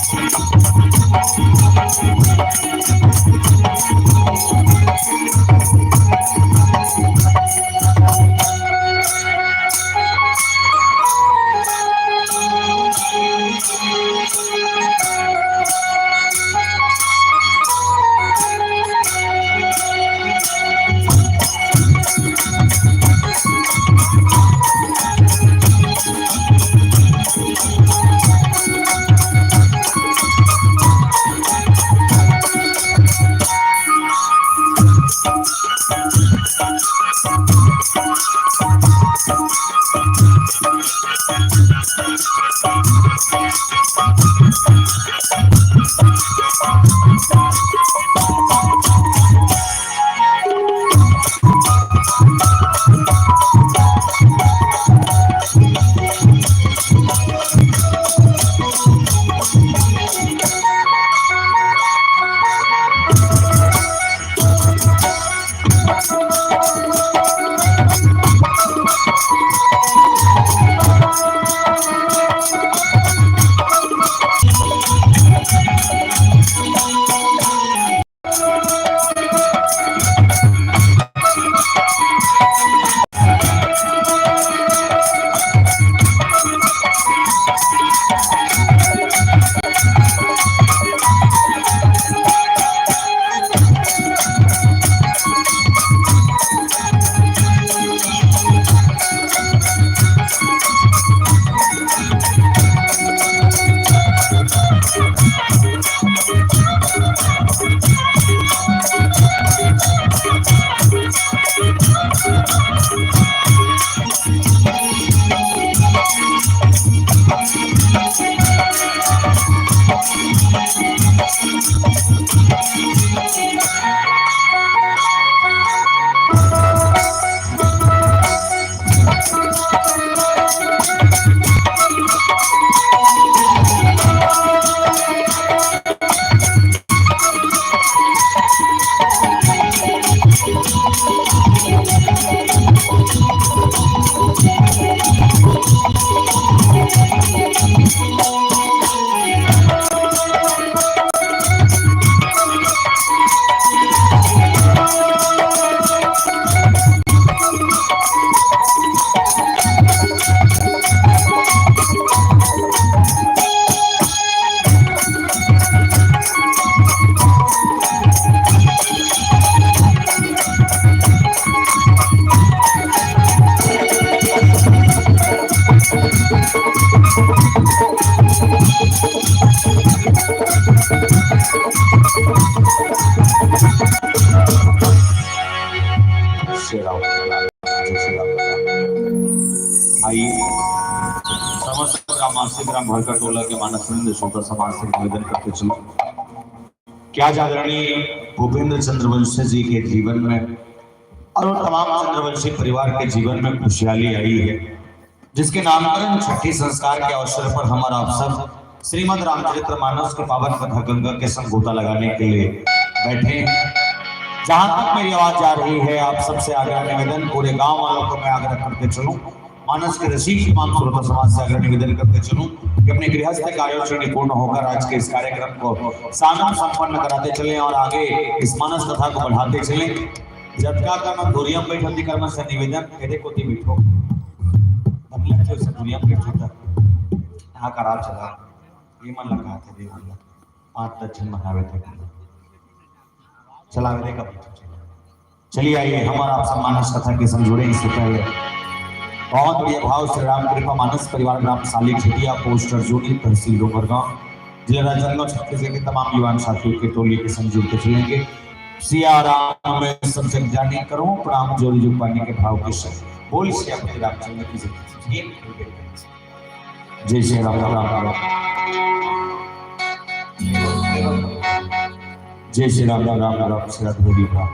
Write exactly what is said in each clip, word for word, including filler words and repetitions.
श्री राम, जय श्री राम। आइए, समस्त ग्रामवासी, ग्राम भरका टोला के मानस वृंद, श्रोता समाज से निवेदन करते चलो कि आज आदरणीय भूपेंद्र चंद्रवंशी जी के जीवन में और तमाम चंद्रवंशी परिवार के जीवन में खुशहाली आई है, जिसके नामकरण छठी संस्कार के अवसर पर हमारा आप सब श्रीमद् रामचरितमानस के पावन कथा गंगा के संग गोता लगाने के लिए बैठे हैं। जहां तक मेरी आवाज जा रही है, आप सबसे आग्रह निवेदन, पूरे गांव वालों को मैं आग्रह करते चलूं, मानस के रसिक तमाम श्रोता समाज से आग्रह निवेदन करते चलूं कि अपने गृहस्थ कार्यों से निपुण होकर आज के इस कार्यक्रम को सानंद संपन्न कराते चलें और आगे इस मानस कथा को बढ़ाते चलें। जतका कन दूरिया में बैठल दिकर मन से निवेदन, एदे कोती बैठो। हम लग से दूरिया में बैठो तक। हाहाकार चला। ये मन लगा थे, दे वाला। पाँच दस जन बनावे थे। चला, आगे का बैठो, चला। चलिए, आइए, हमारा आप सब मानस कथा के संग जुड़े। इससे पहले बहुत बढ़िया भाव, श्री राम कृपा मानस परिवार, ग्राम साली खेतिया, पोस्ट अर्जुनी, तहसील डोंगरगांव, जिला राजनांदगांव, छत्तीसगढ़ के तमाम युवान साथियों के टोली के संग जुड़ते चलेंगे। सिया राम में सब जग जानी, करो प्रणाम जोड़ी जुग पानी के भाव के संग। बोल सियापति रामचंद्र की जय। जय श्री राम, राम, राम। जय श्री राम, राम, राम, श्री राम, राम।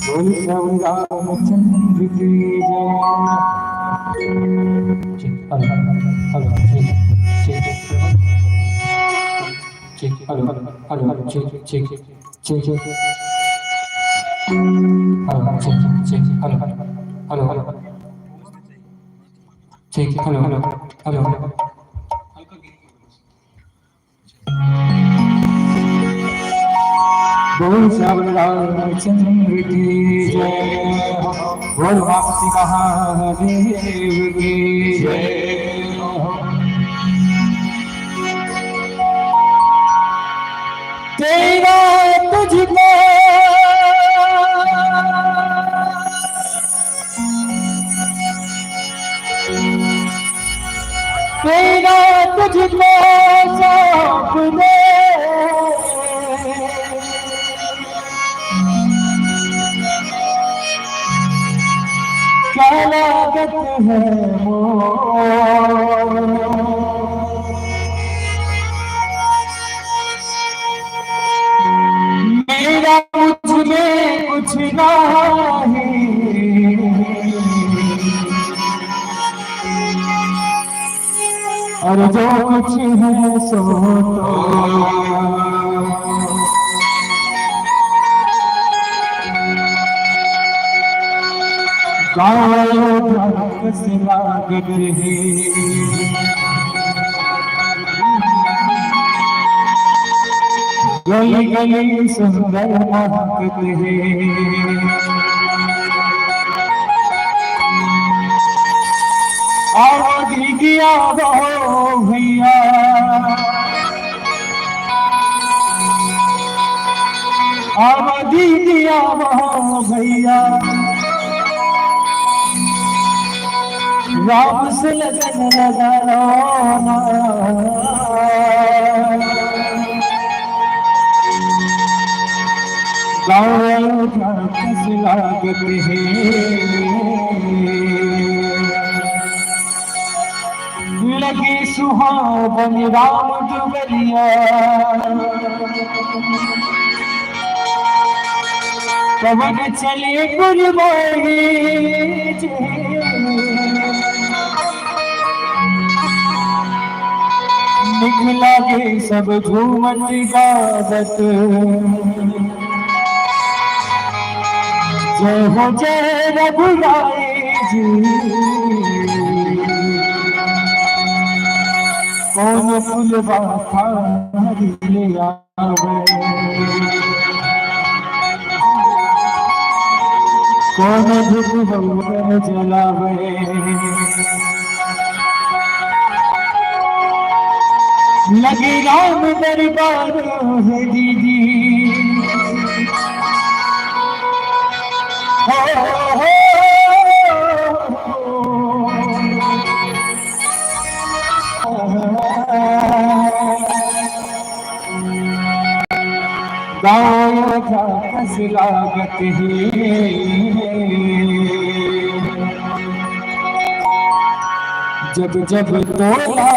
बोल श्याम रामचंद्र की जय। Check, hello, hello, check, check, check, hello, hello, check, check, check, check, check, hello, check, check, hello, hello, hello, check, hello, hello, hello, hello. बोल श्याम रामचंद्र की जय हो, बोल मारुति महादेव की जय हो। तेरा तुझको तेरा तुझको सौंप दे, क्या लागत है मोल। मेरा मुझ में कुछ नहीं, और जो कुछ है सो तो गाँव अयोध्या कस लागत हे, गली गली सुंदर महकत हे। आवा दीदी आवा हो भैया, आवा दीदी आवा हो भैया, राम से लगन लगा लो ना। गाँव अयोध्या कस लागत हे, लगे सुहावन राम दुबरिया। पवन चले पुरवाई जी, निक लागे सब झूमत गावत। जय हो जय रघुराई जी, कौन फुलवा थारी ले आवे, कौन धूप बउर जलावे। लगे राम दरबार हे दीदी। हो, हो, हो, हो। गाँव अयोध्या कस लागत हे, जब जब तोला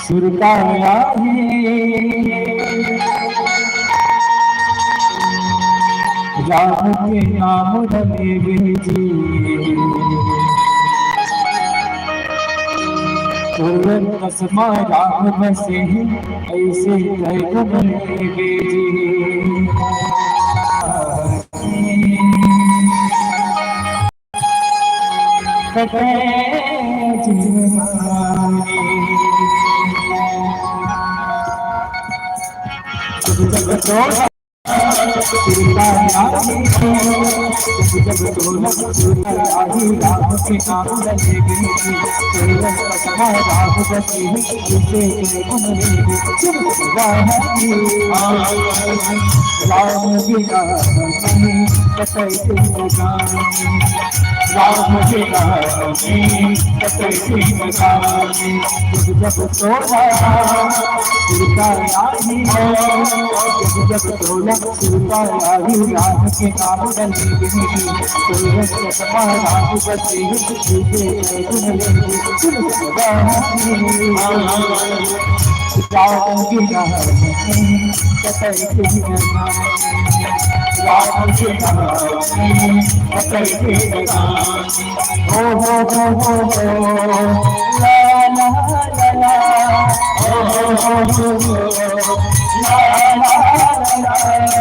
सुरता आही, राम के नाम लेवे जी। तोर कसम राम बसे ही, ऐसे कह गुम लेवे जी। कटे जिंदगानी। जब तोला, जब तोला, राम बसे ही, राम बिना नहीं कतई जिंदगानी, राम बिना नहीं कतई जिंदगानी। जब जब तोला सुरता आही, जब जब तोला सुरता आही, राम के नाम लेवे जी। तोर कसम राम बसे ही, तुझे गुम लेवे जी। राम बिना नहीं कतई जिंदगानी, राम बिना नहीं कतई जिंदगानी। ओ हो हो हो हो, ला ला ला ला, ओ हो हो हो हो, ला ला ला ला।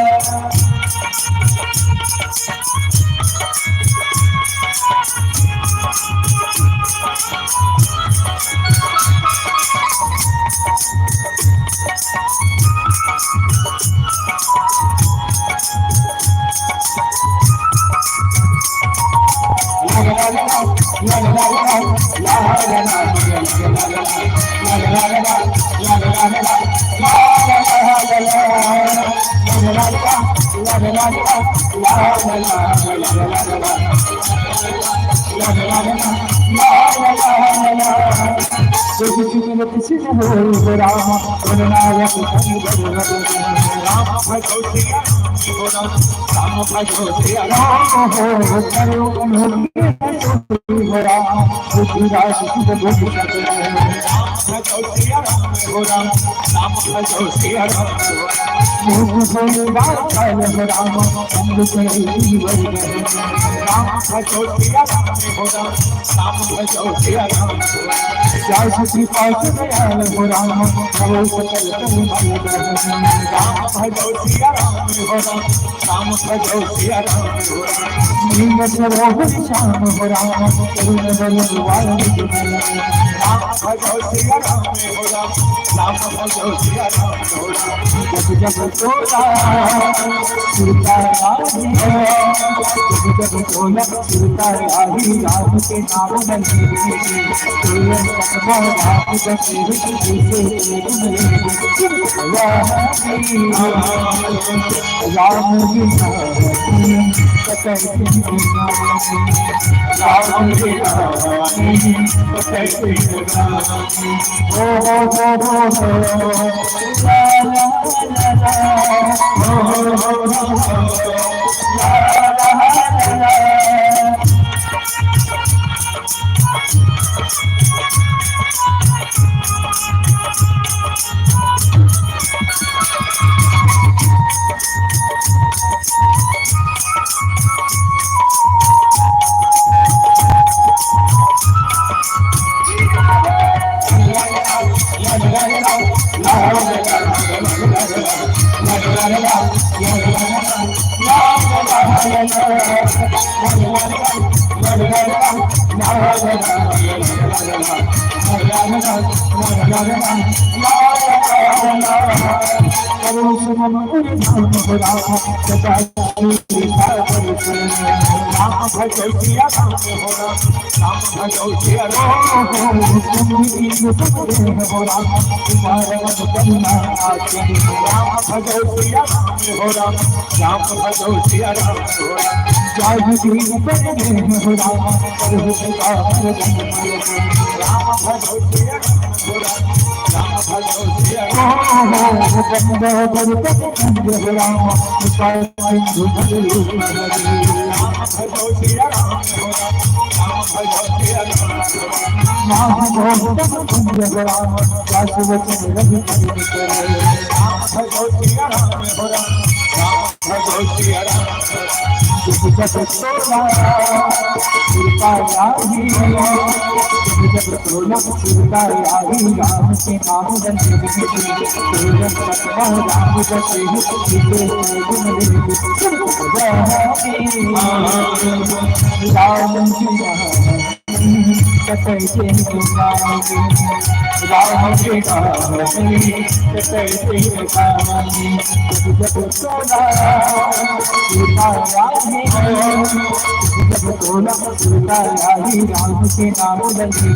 भजो सिया राम हो राम, राम भजो सिया राम हो राम। मुख बोले बाचल हो राम, अंग चढ़ई वही। राम भजो सिया राम हो राम, राम भजो सिया राम हो राम। जय श्री कृपा से दयाल हो राम, करो सकल कल्याण। राम भजो सिया राम हो राम, राम भजो सिया राम हो राम। नीम सरोवर श्याम हो राम, करुण बल वाली। राम भजो सिया राम हो राम, राम भजो सिया राम हो राम। जब जब तोला सुरता राम, जब जब तोला सुरता राही, राम के नाम नहीं। तोला सतमा राम जैसे जैसे राम बिना कतई बिना, राम बिना कतई बिना। ओ हो हो हो हो, ला ला ला ला, ओ हो हो हो हो, ला ला ला ला। राम भजो सिया राम हो राम, राम भजो सिया राम हो राम। राम भजो सिया राम हो राम, राम भजो सिया राम हो राम। जाहि दिन पर में हो राम, प्रभु का राम भजो सिया राम हो राम, राम भजो सिया राम। राम भजो सिया राम हो राम, राम भजो सिया राम हो राम। राम भजो सिया राम हो राम, राम भजो सिया राम हो राम। जब जब तोला सुरता राही, जब जब तोला सुरता राही, राम के नाम जन जगत में, तोला सतमा राम जसे ही तुझे गुण ले। राम जी कतई बिन राम, राम बिना कतई बिन राम। जब तोला सीता राम, जब तोला सीता राम, राम के नाम लगी।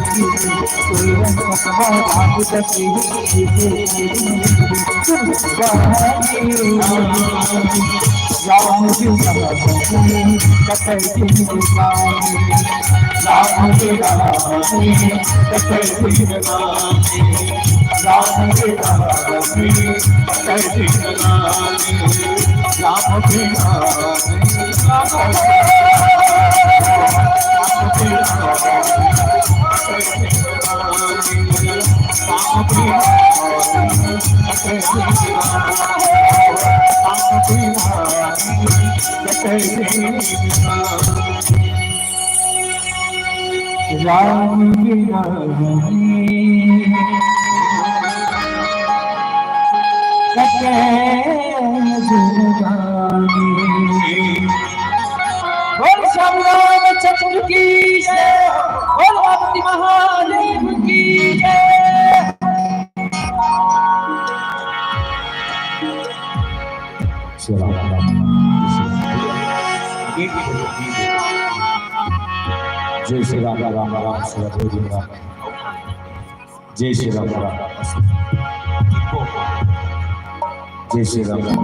तोला सतमा राम जसे ही तुझे गुण ले। राम बिना कतई बिन राम। राम के राम, कतई बिन राम। राम के राम, कतई बिन राम। राम के राम, कतई बिन राम। राम के राम, कतई बिन राम। राम के राम, कतई बिन राम। राम के राम, कतई बिन राम। राम बिना कतई जिंदगानी। बोल श्याम रामचंद्र की जय, बोल पार्वती महादेव की जय। श्री राम राम। जय श्री राम राम राम। जय श्री राम राम। जय श्री राम राम।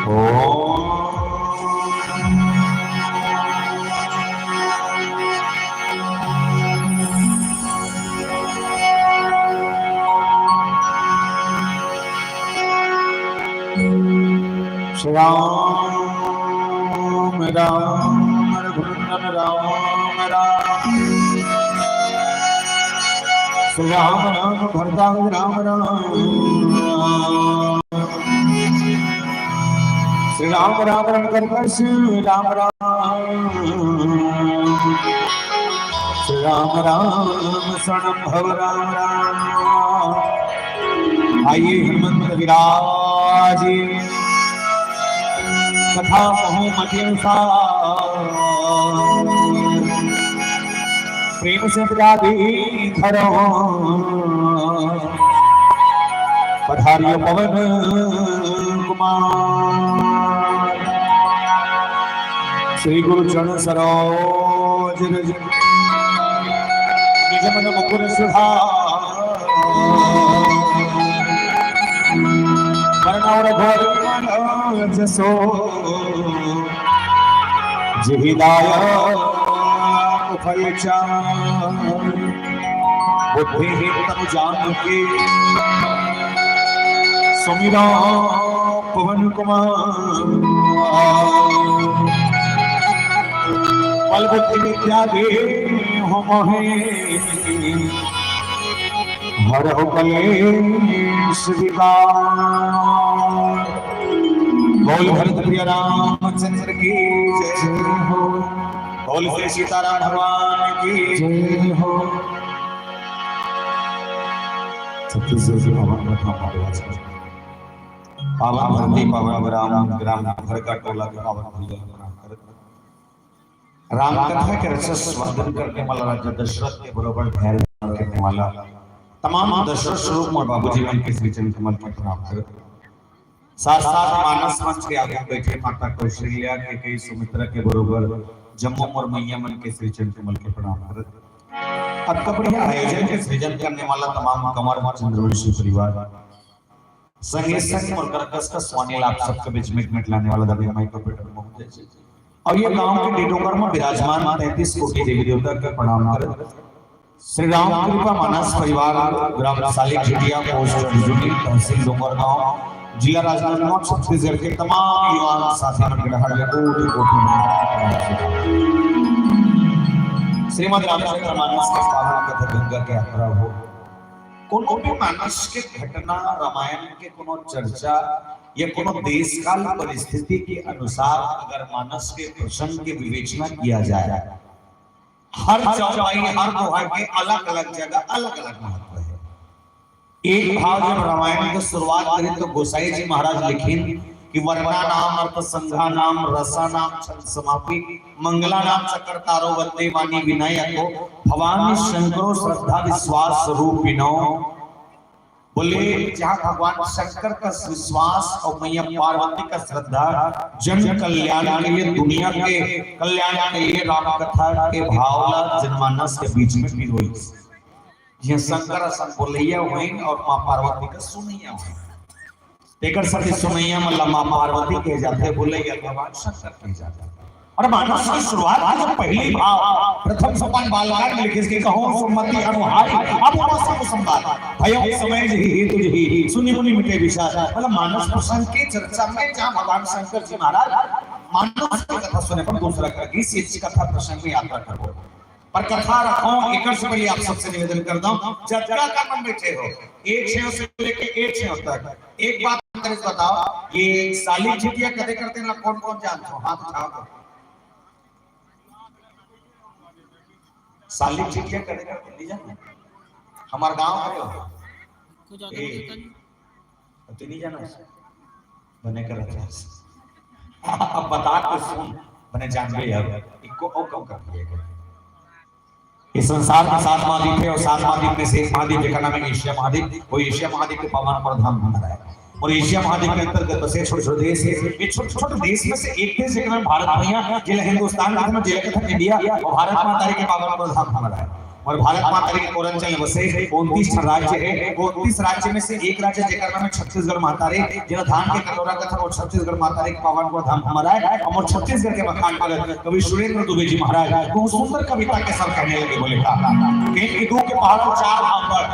ओम। श्री राम राम रघुनंदन राम राम। श्री राम राम भरता हूँ राम राम। श्री राम राम राम करता श्री राम राम। श्री राम राम शरणम भव राम राम। आइए हनुमंत विराज कथा कहूँ मति अनुसार। प्रेम से विराजे धरो पधारियो पवन कुमार। श्री गुरु चरण सरोज रज निज मन मुकुर सुधार। वरण और घोर जसो जहिदायक फल चार। बुद्धिहीन तनु जान के सुमिरा पवन कुमार। बल बुद्धि विद्या दे हो मोहे हरहु कलेश विकार। बोल भरत प्रिय रामचंद्र की जय हो। बोल श्री सीताराम भगवान की जय हो। छत्तीसगढ़ के पावन प्रथम आदिवासी पावन धरती, पावन ग्राम, ग्राम घर का टोला के पावन भैया प्रणाम करत। राम कथा के रचस वर्णन करने वाला राजा दशरथ के बरोबर धैर्य करने वाला तमाम दशरथ स्वरूप मोर बाबूजी मन के श्री चरण कमल के प्रणाम करत। साथ साथ मानस मंच के आगे बैठे माता कौशल्या के कई सुमित्रा के बरोबर जम्मो मोर मैया मन के श्री चरण कमल के प्रणाम करत। अतका बढ़िया आयोजन के सृजन करने वाला तमाम कंवर चंद्रवंशी परिवार, संगे संग मोर करकस का स्वानिल आप सबके बीच में एक मिनट लाने वाला दबे माइक ऑपरेटर महोदय जी। और ये गांव के डिडोंगर में विराजमान तैंतीस कोटि देवी देवता के प्रणाम करत। श्री राम कृपा मानस परिवार, ग्राम सालिक झिटिया, पोस्ट अर्जुनी, तहसील डोंगरगांव, जिला राजनांदगांव, छत्तीसगढ़ के तमाम युवा साथी मन के डहार ले कोटि कोटि नमन। श्रीमद् रामचंद्र मानस के पावन कथा गंगा के यात्रा हो, कोनो भी मानस के घटना, रामायण के कोनो चर्चा या कोनो देश काल परिस्थिति के अनुसार अगर मानस के प्रसंग के विवेचना किया जाए, हर चौपाई, हर दोहा के अलग-अलग जगह अलग-अलग महत्व है। एक भाव जब रामायण के शुरुआत करी तो गोसाई जी महाराज लिखिन कि वर्णा नाम अर्थ संघा नाम रसा नाम छंद समापी मंगला नाम चक्र तारो वंदे वाणी विनय को भवानी शंकरो श्रद्धा विश्वास स्वरूपिनो। बोले, जहाँ भगवान शंकर का विश्वास और मैया पार्वती का श्रद्धा जन कल्याण के लिए, दुनिया के कल्याण के लिए राम कथा के भाव ला जनमानस के बीच में पिरोई। ये शंकर असन बोलैया होइन और माँ पार्वती का सुनैया होइन। तेकर सेती सुनैया मन ला माँ पार्वती कहे जाथे, बोलैया भगवान शंकर कहे जाथे। और मानस की शुरुआत की जो पहली भाव प्रथम सोपान बालकांड में लिखे, इसके कहो सुमति अनुहारी, अब वह सब संवाद, भयम समय जही हेतु जही, सुनि मुनि मिटे विषाद। मतलब मानस प्रसंग की चर्चा में जहाँ भगवान शंकर जी महाराज मानस की कथा सुने पर दूसरा का इस कथा प्रसंग में यात्रा करो। पर कथा रखो, एकर से पहले आप सबसे निवेदन कर दो, जतका का मन बैठे हो, एक छेव से लेके एक छेव तक, एक बात अंतरिस बताओ, ये साली झिटिया कदे करते ना, कौन कौन जानते हो? हाथ उठाओ तो। साली झिटिया कदे करते नहीं जानते? हमार गांव हरे हो। कुछ ज्यादा ए, नहीं करता नहीं। तू नहीं जाना? बने कर रखा है। अब बता तो सुन, बने जान गए अब। इको और कम कर दिया गया। इस संसार में सात महाद्वीप है और सात महाद्वीप में से एक महाद्वीप जेकर नाम है एशिया महाद्वीप। वो एशिया महाद्वीप के पावन प्रधान बन रहा है। और एशिया महाद्वीप के अंतर्गत बसे छोटे छोटे देश है। ये छोटे छोटे देश में से एक देश जेकर नाम भारत भैया, जिला हिंदुस्तान के नाम, जिला के नाम इंडिया, और भारत महातारी के पावन प्रधान बन रहा है। और भारत माता के कोरन चले बसे उनतीस ठन राज्य है। वो उनतीस राज्य में से एक राज्य जेकर नाम है छत्तीसगढ़ माता रे, जेला धान के कटोरा कथन, वो छत्तीसगढ़ माता रे के पावन को धाम हमारा है। हम छत्तीसगढ़ के बखान करत कवि सुरेंद्र दुबे जी महाराज बहुत सुंदर कविता के साथ कहने लगे, बोले का, कहीं कि दू के पहाड़ चार हापड़,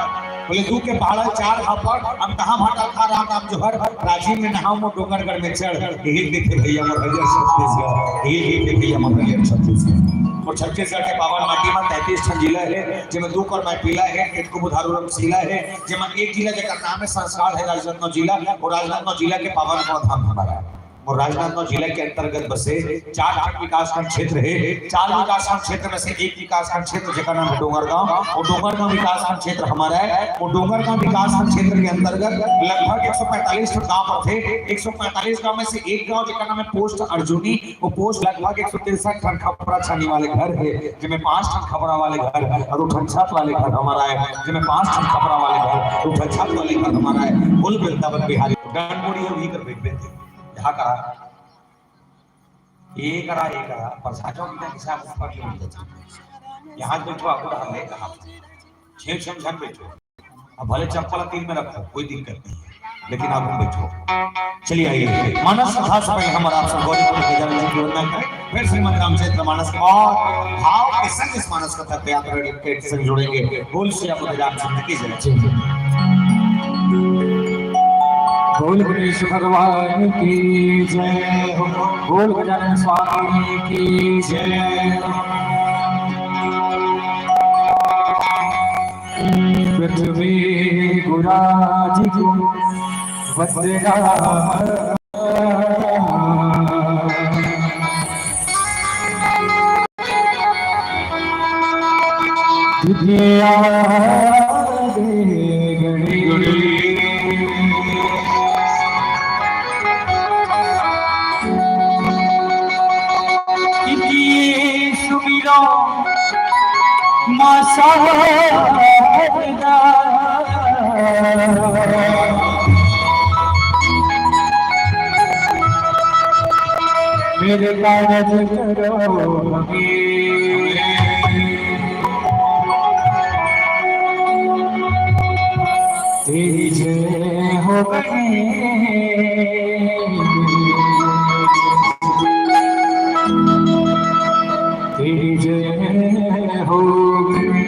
बोले दू के पहाड़ चार हापड़, हम कहाँ भाटा खा राम राम जोहर, राजिम में नहाओ मो डोंगरगढ़ में चढ़, यही देखे भैया मोर हरियर छत्तीसगढ़, यही देखे भैया मोर हरियर छत्तीसगढ़। अउ छत्तीसगढ़ के पावन माटी म तैंतीस ठन जिला हे, जेमा दू कर मैं पीला हे, एक को बुधारू रंग सीला हे, जेमा एक जिला जेकर नाम हे संस्कार हे राजनांदगांव जिला, अउ राजनांदगांव जिला के पावन धाम हमारा हे। अउ राजनांदगांव जिला के अंतर्गत बसे चार ठन विकासखंड क्षेत्र हे। चार विकासखंड क्षेत्र में से एक विकासखंड क्षेत्र जेकर नाम हे डोंगरगांव, अउ डोंगरगांव विकासखंड क्षेत्र हमारा हे। अउ डोंगरगांव विकासखंड क्षेत्र के अंतर्गत लगभग एक सौ पैंतालीस ठन गांव पड़थे। एक सौ पैंतालीस गांव में से एक गांव जेकर नाम हे पोस्ट अर्जुनी, वो पोस्ट लगभग एक सौ तिरसठ ठन खपरा छानी वाले घर हे, जेमे पांच ठन खपरा वाले घर अउ दू ठन छत वाले घर हमारा हे, जेमे पांच ठन खपरा वाले घर, दू ठन छत वाले घर हमारा हे। कुल वृंदावन बिहारी डंडोरी अउ इही कर बेच बेच यहाँ करा, ये करा, ये करा, पर साचो की ना किसा ऊपर की उठ जाती। यहाँ बैठो, आपको डाल ले कहा, छह छह झन बैठो। अब भले चप्पल तीन में रखो, कोई दिक्कत नहीं है, लेकिन आप बैठो। चलिए आइए, मानस कथा से पहले हम आप सब गौरी को लेकर जाने की वंदना करें। फिर श्रीमद रामचरित मानस के और भाव के संग इस मानस कथा के यात्रा के संग जुड़ेंगे। बोल श्री रामचंद्र की जय। बोल गणेश भगवान की जय हो। बोल गजानन स्वामी की जय हो। पृथ्वी गुराज को वंदना। सुमिरो माँ शारदा। मेरे कारज करो हमें। तेरी जय हो गणेश, तेरी जय हो गणेश।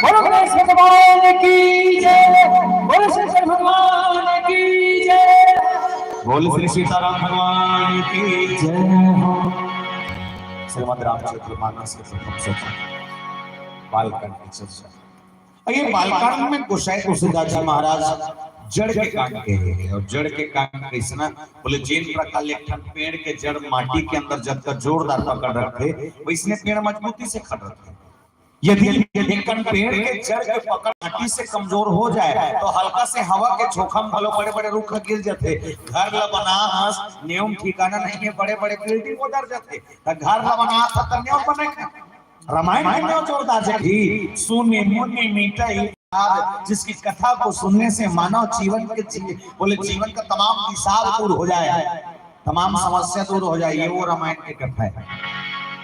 बोलो गणेश भगवान की जय, बोलो शंकर भगवान की जय, बोलो श्री सीताराम भगवान की जय हो। श्रीमद् रामचरित मानस के प्रथम श्लोक, बालकांड की चर्चा। अब ये बालकांड में गोसाई तुलसीदास जी महाराज जड़ के कांड कहे हैं, और जड़ के कांड कैसना, बोले, जिन प्रकार एक ठन पेड़ के जड़ माटी के अंदर जब तक जोरदार पकड़ रखथे, वैसने पेड़ मजबूती से खड़ रखथे। यदि, यदि एक ठन पेड़ के जड़ के पकड़ माटी से कमजोर हो जाए, तो हल्का से हवा के झोंका में भलो बड़े-बड़े रुख गिर जाथे। घर ला बना हस, नेव ठिकाना नहीं है, बड़े-बड़े building उधर जाथे। त घर ला बना था, त नेव बने का? रामायण में नेव जोरदार जगह, सुनि मुनि मिटइ विषाद, जिसकी कथा को सुनने से मानव जीवन के जी-, बोले, जीवन का तमाम विषाद दूर हो जाए, तमाम समस्या दूर हो जाए, ये वो रामायण की कथा है।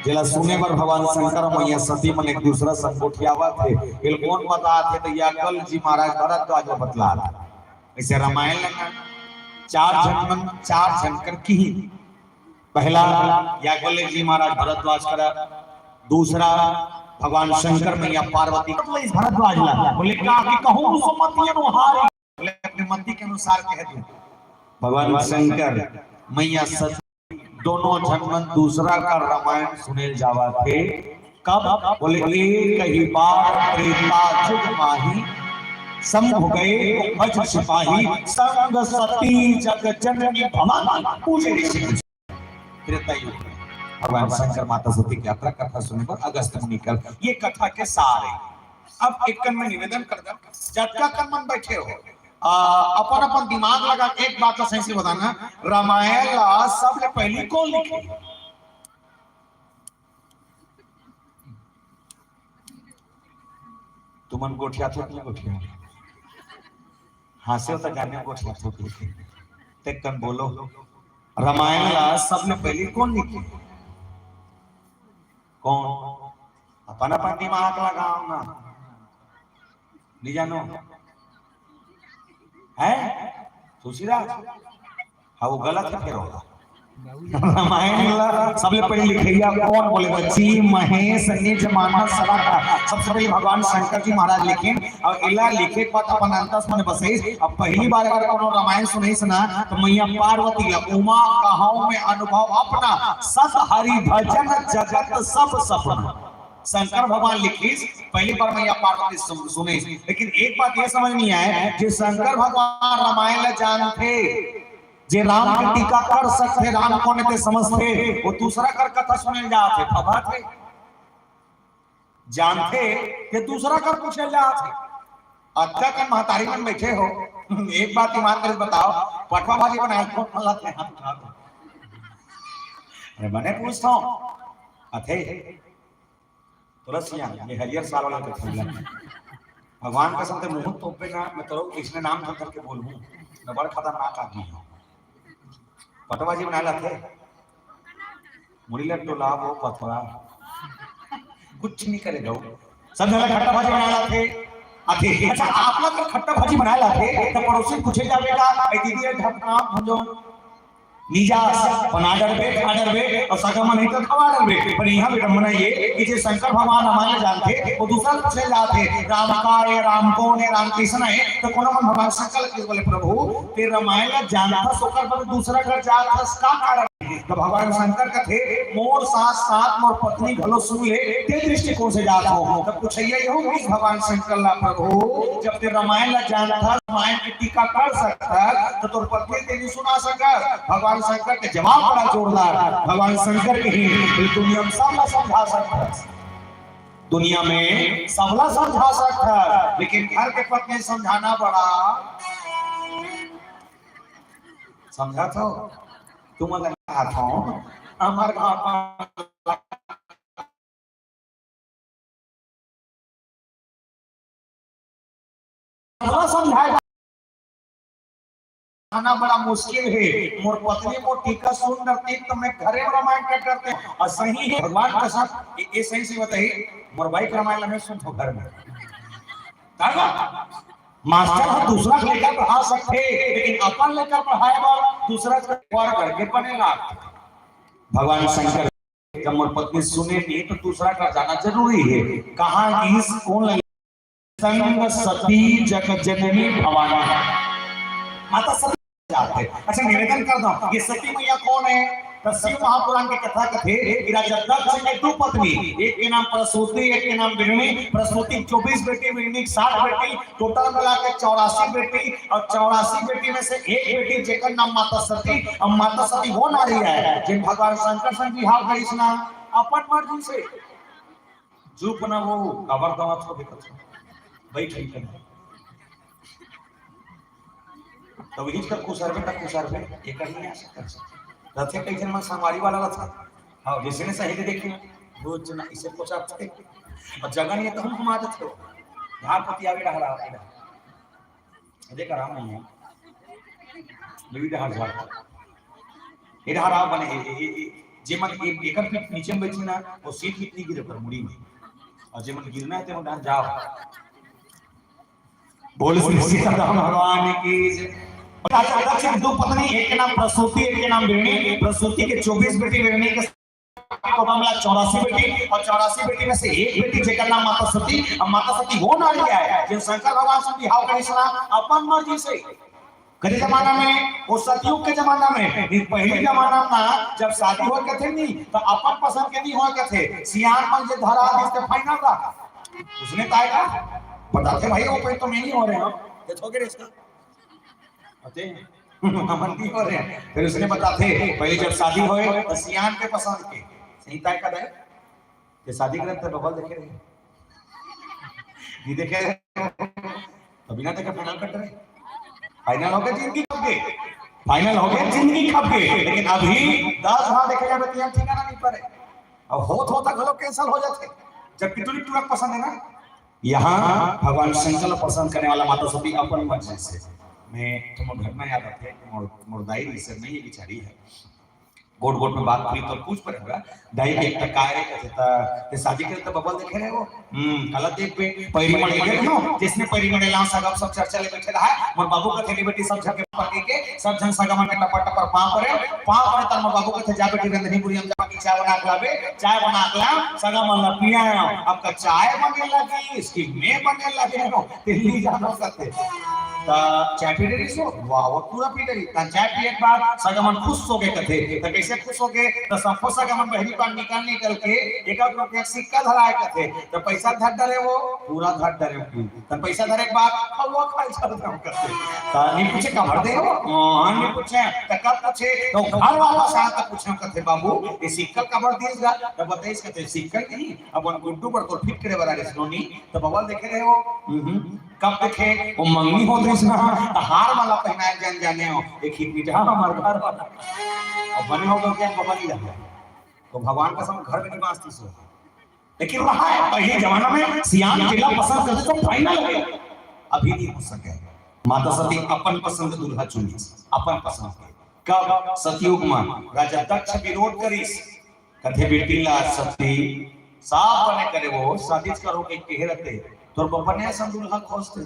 जेला सुने बर भगवान शंकर मैया सती मन एक दूसरा संग गोठियावत हे, एला कोन बतात हे, त याज्ञवल्क्य जी महाराज भरद्वाज ला बतलाथे। ऐसे रामायण लगा, चार झन मन, चार झन कर किहिन। पहला याज्ञवल्क्य जी महाराज भरद्वाज करा, दूसरा भगवान शंकर मैया पार्वती। मतलब इस भरद्वाज ला, बोले, "का कि कहूँ सो मति अनुहारी।" बोले, "अपने मति के अनुसार कह दो।" भगवान शंकर मैया सती दोनों झन मन दूसरा का रामायण सुने जावथे। कब? बोले, "एक ही बार त्रेता जुग माही, शंभु गए को बज्र सिपाही, संग सती जग जननी भवानी, पूजे ऋषि।" त्रेता युग में भगवान शंकर माता सती के यात्रा कथा सुने बर अगस्त मुनि कर, ये कथा के सार है। अब एक कन में निवेदन कर दो, जतका कन मन बैठे हो, आ, अपन अपन दिमाग लगा के एक बात ला सही से बताना, रामायण ला सबले पहली कौन लिखे? तुमन गोठियाथो कि नहीं गोठियाथो? हाँसे हो त जाने गोठियाथो कि नहीं। ते कन बोलो, रामायण ला सबले पहली कौन लिखे? कौन? अपन अपन दिमाग लगाओ ना। नहीं जानो? है? तुलसीदास? हाँ, वो गलत है, फिर होगा। रामायण ला सबले पहले लिखइया कौन बोले? बच्ची महेश निज मानस रख। सबसे पहले भगवान शंकर जी महाराज लिखिन, और इला लिखे के बाद अपन अंतस मन बसइस। अब पहली बार अगर कोनो रामायण सुनइस ना, तो मैया पार्वती ला उमा कहाऊं में अनुभव अपना, सत हरि भजन जगत सब सपना। शंकर भगवान लिखिस, पहली बार मैया पार्वती सुन-, सुनइस। लेकिन एक बात ये समझ नहीं आए, जे शंकर भगवान रामायण ला जानथे, जे राम के टीका कर सकथे, राम कोन ते समझथे, वो दूसरा कर कथा सुने जाथे, फफाथे। जानथे के दूसरा कर पूछे जाथे। अतका कन महतारी मन बैठे हो, एक बात ईमान करे बताओ, पठवा भाजी बनाए कौन मन लाथे हाथ उठा दो। अरे मने पूछता हूँ, अथे तुलसिया, ये हरियर साल वाला के फूल है। भगवान कसम ते मुंह तोपे ना, मैं तो इसने नाम धर करके बोलूं, मैं बड़ खतरनाक आदमी हूँ। पठवा भाजी बनाए लाथे, मुड़ी लग तो ला वो पथरा, कुछ नहीं करेगा वो। सब झन ला खट्टा भाजी बनाए लाथे, आथे। अच्छा, आप लोग अगर खट्टा भाजी बनाए लाथे, तो पड़ोसी पूछे जावे का, "ए दीदी, ये ढकना भंजो, नीजा बना डरबे, खा डरबे, और सगा मन ही तो खवा डरबे।" पर यहाँ विडम्बना ये कि जे शंकर भगवान रामायण जानथे, वो दूसरा पूछे जाथे, "राम का है, राम कौन है, राम किसना है?" तो कोनो मन भगवान शंकर के बोले, "प्रभु, ते रामायण ला जानथस, ओकर बर दूसरा कर जाथस, का कारण?" तो भगवान शंकर कथे, "मोर साथ साथ मोर पत्नी घलो सुन ले, ते दृष्टिकोण से जात हो।" तो पूछइया यहू कि भगवान शंकर ला, "प्रभु, जब ते रामायण ला जानथस, रामायण के टीका कर सकथस, तो तोर पत्नी ते नहीं सुना सकस?" भगवान शंकर के जवाब बड़ा जोरदार। भगवान शंकर के ही दुनिया में सबला समझा सकथस, दुनिया में सबला समझा सकथस, लेकिन घर के पत्नी समझाना बड़ा समझा तो तुम अगर हाथों हमार घर पर समझाए आना बड़ा मुश्किल है। मोर पत्नी मोर टीका सुन डरती तो मैं घरे में रामायण कर डरते। और सही है, भगवान कसम, ये, ये सही से बताइए, मोर बाइक रामायण में सुन तो घर में। कागा? मास्टर ह दूसरा के लेकर पढ़ा सकथे, लेकिन अपन लेकर पढ़ाए बर दूसरा के पर करके बनेगा। भगवान शंकर, जब मोर पत्नी सुने नहीं तो दूसरा का जाना जरूरी है। कहाँ इस कौन लगे? संग सती जग जननी भवानी। माता सती जात हे। अच्छा, निवेदन कर दो, ये सती मैया कौन है? तो शिव महापुराण के कथा कथे कि राजा दक्ष के दो पत्नी, एक के नाम प्रसूति, एक के नाम बिरणी। प्रसूति चौबीस बेटी, बिरणी साठ बेटी, टोटल मिला के चौरासी बेटी, और चौरासी बेटी में से एक बेटी जेकर नाम माता सती। अब माता सती वो नारी है जिन भगवान शंकर संग बिहाव करिस ना अपन मर्जी से। चुप ना हो, काबर दवा थो देखत हो। बैठ ही कर। तो वही कर कुसर में, कुसर में, ये कर नहीं आ सकता। रथे कई जन मन संगवारी वाला रथा। हाँ, जैसे ने सही देखे, रोज ना इसे कुछ आप थे। और जगह नहीं है तो हम घुमा देते हो। धार पति आवे रहा, रहा, रहा। देख आराम नहीं है। लुई डहार जा। ये डहार आप बने, ए, ए, ए, ए, जे मन ए, एकर पीठ नीचे में बैठी ना, वो सीट पीठ नहीं गिरे पर मुड़ी में। और जे मन गिरना है, ते मन डहार जाओ। बोल श्री सीताराम भगवान की जय। अच्छा, दक्ष के दो पत्नी, एक के नाम प्रसूति, एक के नाम बिरणी। प्रसूति के चौबीस बेटी, बिरणी के टोटल मिला चौरासी बेटी, और चौरासी बेटी में से एक बेटी जेकर नाम माता सती। अब माता सती वो नारी है जिन शंकर भगवान से बिहाव करिस ना अपन मर्जी से। कदे जमाना में, वो सतयुग के जमाना में, ये पहले जमाना में जब शादी हो कथे नहीं तो अपन पसंद के नहीं हो कथे, सियान मन जे धरा दिस ते final रहा। उसने तय का बताते भाई, वो पे तो मैं नहीं हो रहे हो, ये तो के रिश्ता। अते हमन नहीं हो रहे हैं। फिर उसने बताते, पहले जब शादी होए तो सियान के पसंद के सही तय का दे। ये शादी करत तो डबल देखे रहे, नहीं देखे रहे, तो बिना देखे final कट रहे। Final हो गया जिंदगी खप गई, final हो गया जिंदगी खप गई। लेकिन अभी दस बार देखे जाए तो यहाँ ठिकाना नहीं पड़े। अब होत होता घलो cancel हो जाते, जबकि टुरी टुरक पसंद है ना। यहाँ भगवान शंकर ला पसंद करने वाला माता सती अपन मर्जी से। मैं तुम घटना याद आते, मोर, मोर दाई से नहीं, ये बिचारी है। गोट गोट में बात खुली तो पूछ पड़े होगा। दाई के एक टका रे कथे त, ते शादी करे त बबल देखे रहे हो? हम्म, गलत देख पे पैरी मड़े गए हो, जिसने पैरी मड़े लाओ सगम सब चर्चा ले बैठे रहा है। मोर बाबू कथे के बेटी सब झन के पके के, सब झन सगमन के टपर टपर पाँव पड़े, पाँव पड़े तर मोर बाबू कथे जा बेटी रंधनी बुढ़िया में जाके चाय बना के लाबे, चाय बना के ला, सगमन ला पिया। अब का चाय बने लगी, इसकी मैं बने लगे हो, दिल्ली जानो कथे। त चाय पी डरिस हो? वाह, वो पूरा पी डरिस। त चाय पिए के बाद सगमन खुश हो गए कथे। त कैसे खुश हो गए? त सबको सगमन बहरी पान निकाल निकाल के एक एक रुपया के सिक्का धराए कथे। त पैसा धर डरे वो, पूरा धर डरे हो। त पैसा धरे के बाद हवा खाए चल जाओ कथे। त नहीं पूछे कबर दे हो? हाँ, नहीं पूछे। त कब पूछे? तो घर वापस आया त पूछे कथे, "बाबू, ये सिक्का कबर दिस गा?" त बताइस कथे, "सिक्का नहीं, अपन गुड्डू पर तोर फिट करे वाला रेसलोनी।" त बबल देखे रहे हो? हम्म। कब देखे? वो मंगनी होत रहिस ना, त हार माला पहनाए जन जाने हो, एक ही पीठा हमार घर वाला। और बने हो गए क्या, बबल ही रह गया। तो भगवान का सब घर में निवास थी सो। लेकिन रहा है, पहले जमाना में सियान चेला पसंद करते तो फाइनल हो गया। अभी नहीं हो सके। माता सती अपन पसंद दूल्हा चुनिस, अपन पसंद के। कब? सतयुग में राजा दक्ष विरोध करिस, कथे बेटी ला सती साफ बने करे वो, शादी करो के कहे रहते, तोर बपने असन दूल्हा खोजते।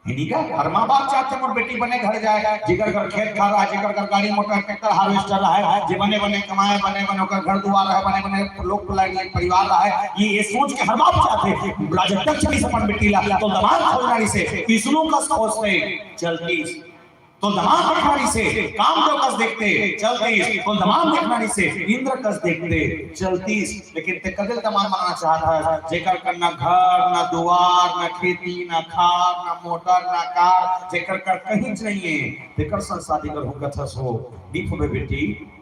हिनी का हर माँ बाप चाहते मोर बेटी बने घर जाए, जेकर घर खेत खार रहा, जेकर घर गाड़ी मोटर ट्रैक्टर हार्वेस्टर रहा है, जे बने बने कमाए, बने बने ओकर घर दुआर रहा है, बने बने लोग परिवार रहा है, ये, ये सोच के हर बाप चाहते। राजा दक्ष भी अपन बेटी ला तो दमाद खोजना रही से, विष्णु कस खोजते चलती। तो दमाद बैठारी से कामदेव कस देखते चलतीस, तो दमाद देखनारी से इंद्र कस देखते चलतीस। लेकिन ते कदिल दमाद मांगना चाहत हस, जेकर कर ना घर, ना दुआर, ना खेती, ना खार, ना मोटर, ना कार, जेकर कर कहीं नहीं है, तेकर संग शादी करहूं कथस हो। दीप में बेटी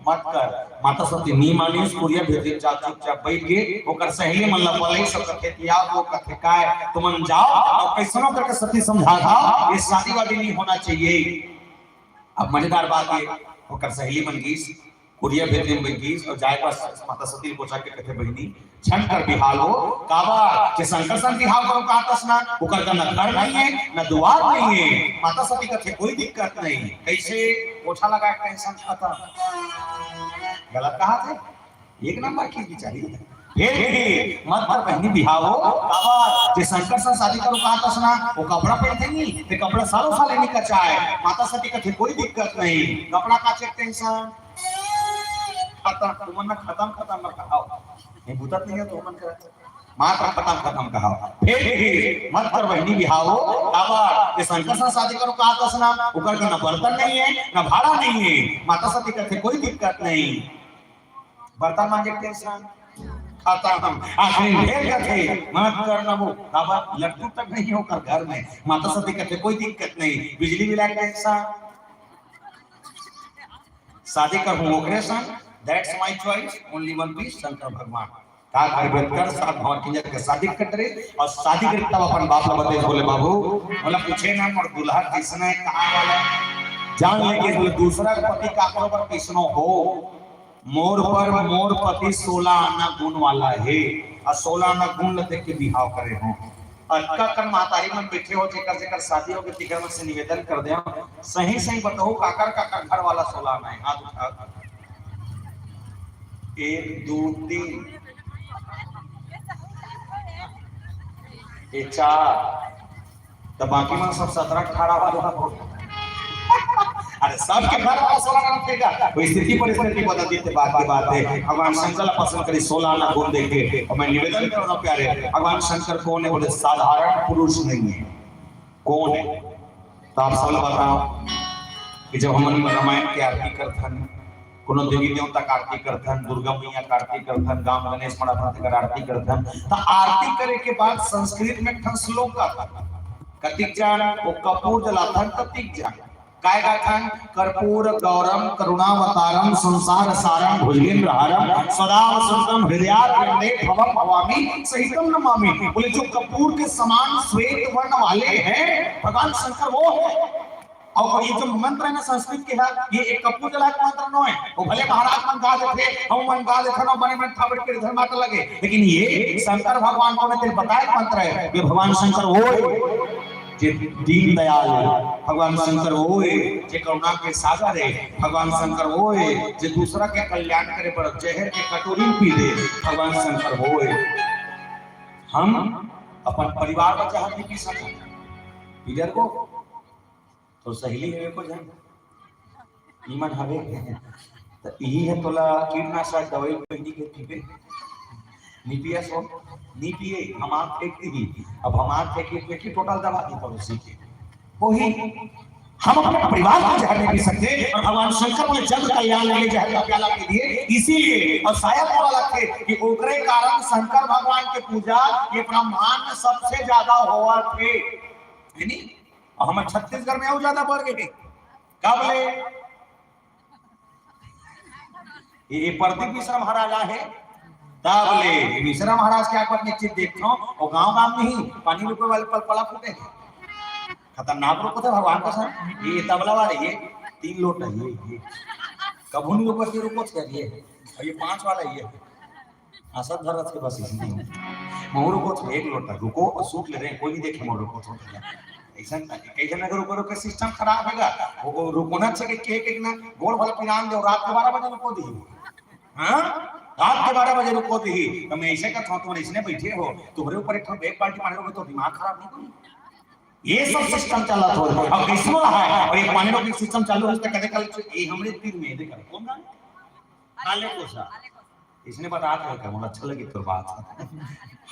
मत कर। माता सती नी मानिस, कुरिया भेज दिन, जा चुपचाप बैठ गे। ओकर सहेली मन ला बलई सब कथे कि आओ, वो कथे काय, तुमन जाओ और कैसनो करके सती समझा था, ये शादी वादी नहीं होना चाहिए। अब मजेदार बात ये, ओकर सहेली मन गीस, कुरिया भेज दिन बैठ गीस और जाए पास माता सती ल कोचा के कथे, बहिनी, झन कर बिहाव हो, काबर के शंकर संग बिहाव करो कहातस ना, ओकर का ना घर नहीं है, ना दुआर नहीं है। माता सती कथे, कोई दिक्कत नहीं। कैसे? कोठा लगा के टेंशन खत्म। गलत कहा थे, एक नंबर की बिचारी। फिर भी मत कर बहिनी बिहाव हो, काबर जे शंकर संग शादी करो कहातस ना, वो कपड़ा पहनते नहीं, ते कपड़ा सालों साल नहीं कचाए। माता सती कथे, कोई दिक्कत नहीं, कपड़ा काचे के टेंशन खत्म, तुमन ना खत्म खत्म मत कहाओ। नहीं बुतत नहीं है तो मन करा। मात्र खत्म खत्म कहाओ। फिर भी मत कर बहिनी बिहाव हो, काबर जे शंकर संग शादी करो कहातस ना, ओकर का ना बर्तन नहीं है, ना भाड़ा नहीं है। माता सती कथे, कोई दिक्कत नहीं। बर्तन मांजे के टेंशन खत्म। आखिरी ढेर कथे, मत कर ना वो, काबर लट्टू तक नहीं है ओकर घर में। माता सती कथे, कोई दिक्कत नहीं। बिजली बिल के टेंशन, शादी करहूं ओकरे संग, that's my choice, only one piece, Shankar भगवान। का करबे कर, साथ भवन किंजर के शादी कट रही और शादी के तब अपन बाप ला बतेस, बोले, बाबू, बोला, पूछे ना मोर दूल्हा कैसन है, कहाँ वाला है? जान लेके बोले, दूसरा पति काकरो बर कैसनो हो, मोर पर मोर पति सोलह आना गुण वाला है, और सोलह आना गुण ल देख के बिहाव करे हो। अतका कन महतारी मन बैठे हो, जेकर जेकर शादी हो गे, तिकर मन से निवेदन कर दे, सही सही बताओ, काकर काकर घर वाला सोलह आना है, हाथ उठा। एक, दो, तीन, ये चार, तो बाकी मन सब सत्रह अठारह वाला हो। अरे, सबके घर वाला सोलह आना फेंका, वो स्थिति परिस्थिति बदल देते, बात की बात है। भगवान शंकर ला पसंद करी सोलह आना गुण देख के। और मैं निवेदन कर रहा हूँ प्यारे, भगवान शंकर कौन है? बोले, साधारण पुरुष नहीं है। कौन है? तो आप सब बताओ कि जब हमन रामायण के आरती करथन, कोनो देवी देवता के आरती करथन, दुर्गा मैया के आरती करथन, राम गणेश मड़ा भक्त के आरती करथन, तो आरती करे के बाद संस्कृत में एक ठन श्लोक आता, कतिक जान वो कपूर जलाथन, कतिक जान काय गाथन? कर्पूर गौरम करुणावतारम संसार सारम भुजगेंद्र हारम सदा वसंतम हृदयारविंदे भवम भवामी सहितम नमामि। बोले, जो कपूर के समान श्वेत वर्ण वाले हैं, भगवान शंकर वो है। और ये जो मंत्र है ना संस्कृत के है, ये एक कपूर जला के मंत्र नो है। वो भले महाराज मन गा देथे, हम मन गा देथे ना, बने मन थाबड़ के इधर माता लगे, लेकिन ये शंकर भगवान को ने तेरे बताए मंत्र है, ये भगवान शंकर वो है। जे दीन दयाल हे, भगवान शंकर होए, जे करुणा के सागर हे, भगवान शंकर होए, जे दूसरा के कल्याण करे बर जहर के कटोरी पी दे, भगवान शंकर होए। हम अपन परिवार बर जहर नहीं पी सकत। पी डरबो, तोर सहेली हे एको झन, नीमन हवे, त इही हे तोला कीटनाशक दवाई पहिली के पीबे। नी पियस हो, नी पिए, हमार फेंक दिही। अब हमार फेंक के, फेंक के टोटल दबा दी पड़ोसी के। वही हम अपने परिवार को जहर नहीं पी सकते और भगवान शंकर ने जग कल्याण के लिए जहर का प्याला पी दिए, इसीलिए। और शायद बोला लगते कि ओकरे कारण शंकर भगवान के पूजा ये ब्रह्मांड में सबसे ज्यादा होवत हे, है नी? और हमर छत्तीसगढ़ में अउ ज्यादा बढ़ गए। कब ले? ये, ये प्रदीप मिश्रा महाराज आए हैं, तब ले मिश्रा महाराज के आकर निश्चित देखता हूँ, वो गांव गांव में ही पानी रुके वाले पलपला फूटे हैं। खतरनाक रुको थे भगवान का सर, ये तबला वाले, ये तीन लोटा, ये, ये कभू नहीं रुको, ये रुको थे, ये, और ये पांच वाला, ये आशा धरत के बस इसलिए। मोर रुको तो एक लोटा रुको और सूट ले रहे हैं, कोई नहीं देखे मोर रुको तो। ऐसा कई जन अगर रुको, रुको सिस्टम खराब हैगा, वो, वो रुको ना अच्छे के, के, के ना गोड़ भला पिरान दे, रात के बारह बजे रुको दी। हाँ, रात के बारह बजे रुको दी। तो मैं ऐसे का था, तुम इसने बैठे हो, तुम्हारे ऊपर एक ठो एक बाल्टी पानी रुको तो दिमाग खराब नहीं कोई। ये सब सिस्टम चला था। अब कैसे रहा है? और एक पानी रोक सिस्टम चालू हो, तो कदे कल ये हमरे तीन में देखा कौन ना? हाले कोसा। इसने बता था क्या, मुझे अच्छा लगी तोर बात।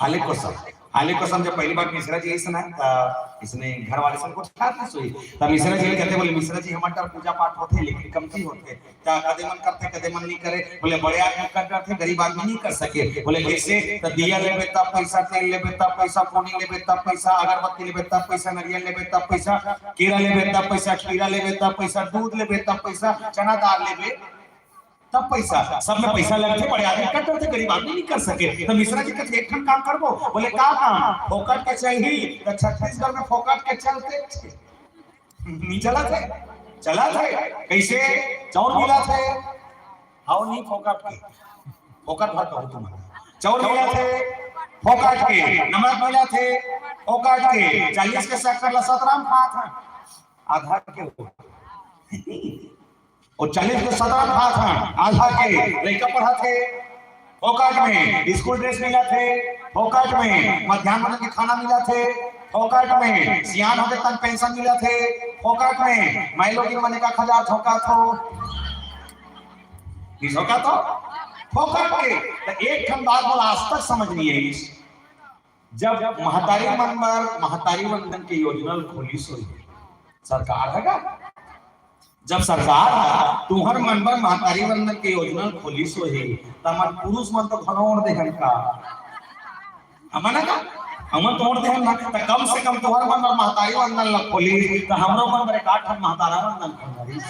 हाले कोसा, हाले कोसा जब पहली बार मिश्रा जी ऐसा ना, त इसने घर वाले सब कुछ खाते सोई। तब मिश्रा जी कहते, बोले, "मिश्रा जी, हमारे पूजा पाठ होते, लेकिन कमती होते। त कदे मन करते, कदे मन नहीं करे।" बोले, "बड़े आदमी कर जाते, गरीब आदमी नहीं कर सके।" बोले, "कैसे?" "त दिया लेबे तब पैसा, तेल लेबे तब पैसा, कोनी लेबे तब पैसा, अगरबत्ती लेबे तब पैसा, नरियल लेबे तब पैसा, केरा लेबे तब पैसा, खीरा लेबे तब पैसा, दूध लेबे तब पैसा, चना दाल लेबे तब पैसा, सब में पैसा लगथे, बड़े आदमी कर डरथे, गरीब आदमी नहीं कर सके।" तो मिश्रा जी कहते, "एक ठन काम करबो।" बोले, "का काम?" "फोकट के चाहिए।" तो छत्तीसगढ़ में फोकट के चलते नहीं चला थे, चला थे। कैसे? चाउर मिला थे, हाउ नहीं फोकट के, फोकट भर कहूँ तुम, चाउर मिला थे फोकट के, नमक मिला थे फोकट के, चालीस के शक्कर ला सतराम खा था, आधा के हो। और चालीस के सतराम खा था, आधा के लइका पढ़ा थे फोकट में, स्कूल ड्रेस मिला थे फोकट में, मध्यान्ह भोजन के खाना मिला थे फोकट में, सियान होके तन पेंशन मिला थे फोकट में, मैं लोग इन मने का खजार झोंका थो, नहीं झोंका थो फोकट के। तो एक ठन बात बोला, आज तक समझ नहीं है इस, जब महतारी मन बर महतारी वंदन के योजना ल खोलिस होही सरकार, है का? जब सरकार ह तुहर मन बर महतारी वंदन के योजना ल खोलिस होही, त हमर पुरुष मन तो घलो ओढ़ देहन का? हमन का? हमन तो ओढ़ देहन ना, त कम से कम तुहर मन बर महतारी वंदन ल खोलिस, त हमरो मन बर एक आध ठन महतारा वंदन खोलिस।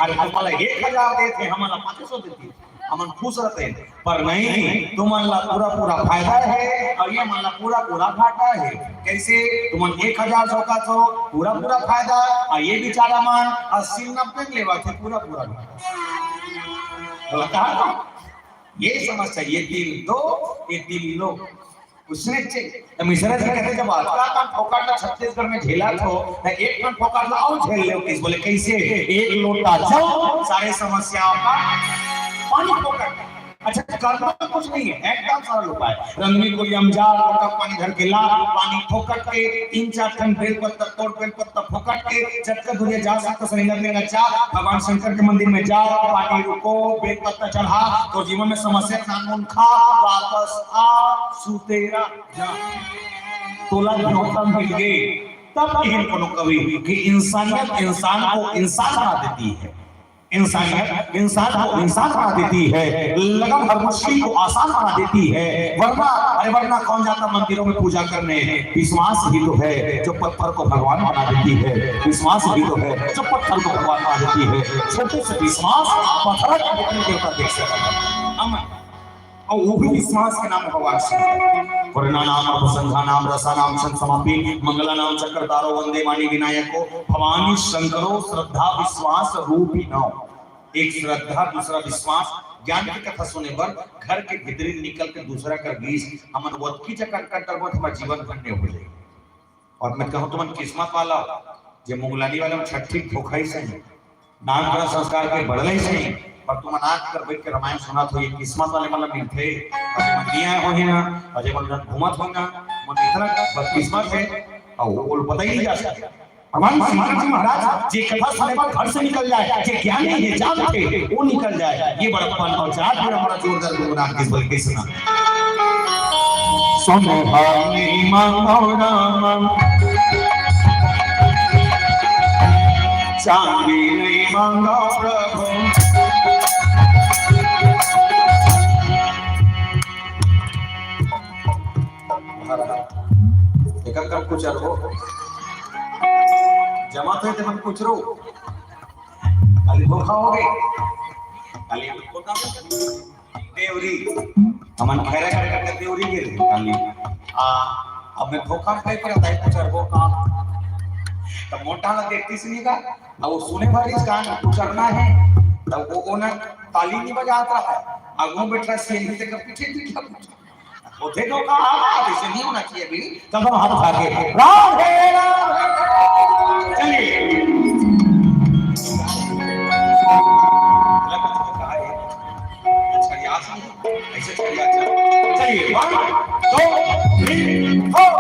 अरे, तुमन ला एक हजार देथे, हमन ला पाँच सौ देथे। हमन खुश रहते हैं, पर नहीं, तुमन ला पूरा पूरा फायदा है और ये मन ला पूरा पूरा घाटा है। कैसे? तुमन एक हजार झोंका थो, पूरा पूरा फायदा, और ये बेचारा मन अस्सी नब्बे में लेवा थे, पूरा पूरा घाटा। तो कहा था, ये समस्या, ये दिल दो, ये दिल लो। उसने चे-, त मिश्रा जी कहते, "जब अतका कन फोकट ला छत्तीसगढ़ में झेलत हो, त एक कन फोकट ला अउ झेल लेव।" किस बोले, "कैसे?" "एक लोटा जल, सारे समस्याओं का पानी फोकट।" अच्छा, करना कुछ नहीं है, एकदम सरल उपाय। रंगनी कोलिया में जा, लोटा पानी धर के ला, पानी फोकट के, तीन चार ठन बेल पत्ता तोड़, बेल पत्ता फोकट के, जतका दूरिया जा सकत हो, सही लगे जा, भगवान शंकर के मंदिर में जाओ, पानी रुको, बेल पत्ता चढ़ा, तो जीवन में समस्या के नाम उन खा, वापस आ, सुतेरा जा। तोला न्योता मिल गए, तब कहीं कोनो कवि कि इंसानियत इंसान को इंसान बना देती है, इंसानियत इंसान को इंसान बना देती है, लगन हर मुश्किल को आसान बना देती है। वरना, अरे वरना कौन जाता मंदिरों में पूजा करने? विश्वास ही तो है जो पत्थर को भगवान बना देती है, विश्वास ही तो है जो पत्थर को भगवान बना देती है। छोटे से विश्वास पत्थर की बिक्री के ऊपर देख सकता है। हम और वो भी विश्वास के नाम भगवान शंकर। वरना नाम, अप संघा नाम, रसा नाम, छंद समापी, मंगला नाम, चक्रधारो, वंदे मानी विनायको, भवानी शंकरो, श्रद्धा विश्वास रूपी नाम। एक श्रद्धा, दूसरा विश्वास। ज्ञान की कथा सुने बर घर के भीतरी निकल के दूसरा कर बीच, हमन वतकी चक्कर कर करबो, हमार जीवन धन्य हो जाए। अउ मैं कहूँ, तुमन किस्मत वाला हो, जे मुंगलानी वाला में छट्ठी धोखा ही सही, नामकरण संस्कार के बदला ही सही, पर तुमन आज कर बैठ के रामायण सुनत हो, ये किस्मत वाले मन ला मिलथे। अउ जेमन नइ आए होही ना, अउ जेमन घूमत होही ना, मन इतना बदकिस्मत हे, अउ वो पता ही नहीं जा सकता। भगवान शंकर जी महाराज जे कथा सुने बर घर से निकल जाए, जे ज्ञानी हे, जानथे, वो निकल जाए, ये बड़प्पन। अउ जात में हमारा जोरदार गुनगुनान किस बल के सुना। सोने भाई मांगो राम, चांदी नहीं मांगो प्रभु। एकर कम कुछ हो। जमा थे तेमन कुछ रो। खाली धोखा हो गए। खाली धोखा हो गए। देवरी। हमन खैरा कर करके देवरी गे रहे खाली। आ, अब मैं धोखा खाई पर दाई कुछ हो का। तब मोटा ना देखती सुनी का। अब वो सुने वाली कान कुछ करना है। तब वो, वो ना ताली नहीं बजाता है। आगू बैठा सीएनजी के पीछे पीछे कुछ होथे तो का, ऐसे नहीं होना चाहिए भी। तब हम हाथ उठा के, "राम हे, राम हे।" चलिए। गलत हो कहा है। अच्छा, याद नहीं। ऐसे चलिए, अच्छा। चलिए, one, two, three, four।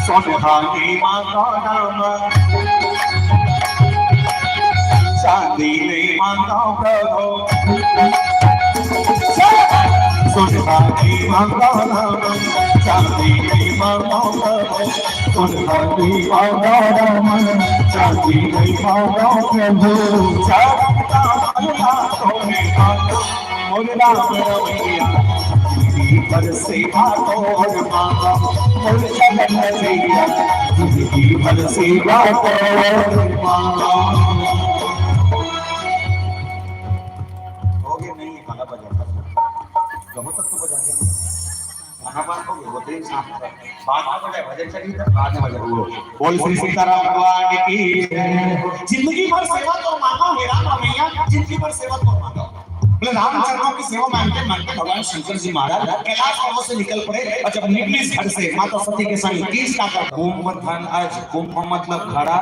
सोने भाई मांगो राम, चांदी नहीं मांगो प्रभु। सोने भाई मांगो राम, चांदी नहीं मांगो प्रभु। सोने भाई मांगो राम, चांदी नहीं मांगो प्रभु। चांदी का भला तो नहीं मांगो। मोर राम रमैया, जिंदगी भर सेवा तोर मांगब, मोर चरण रमैया, जिंदगी भर सेवा तोर मांगब। हो गया, नहीं, गाना बजा। कहाँ तक तो बजा दिया? गाना बंद हो गया, वो तो इंसान है। बाद में बजाए, भजन चलिए, तब बाद में बजाए। वो बोल श्री सीताराम भगवान की जय। जिंदगी भर सेवा तो मांगो, हे राम रमैया, जिंदगी भर सेवा तो मांगो। बोले, राम चरणों की सेवा मांगते मांगते भगवान शंकर जी महाराज कैलाश पर्वत से निकल पड़े। और जब निकली इस घर से माता सती के संग, किस का कर कुंभ धन अज, कुंभ मतलब घड़ा,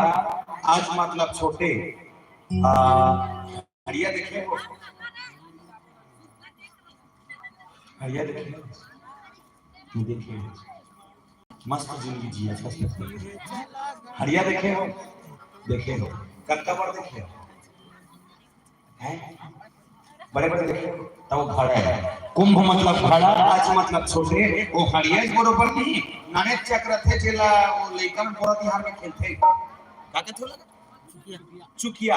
अज मतलब छोटे। आ, हड़िया देखे हो? हड़िया देखे हो? देखे हो? मस्त जिंदगी जिया, मस्त जिंदगी। हड़िया देखे हो? देखे हो? कतका बड़ देखे हो? हैं? बड़े बड़े देखे हो? तब घड़ा है। कुंभ मतलब घड़ा, अज मतलब छोटे, वो हड़िया बरोबर नहीं। नाने चक्र थे जेला, वो लइका मन पोरा तिहार में खेलथे। का कहथे ओला? चुकिया।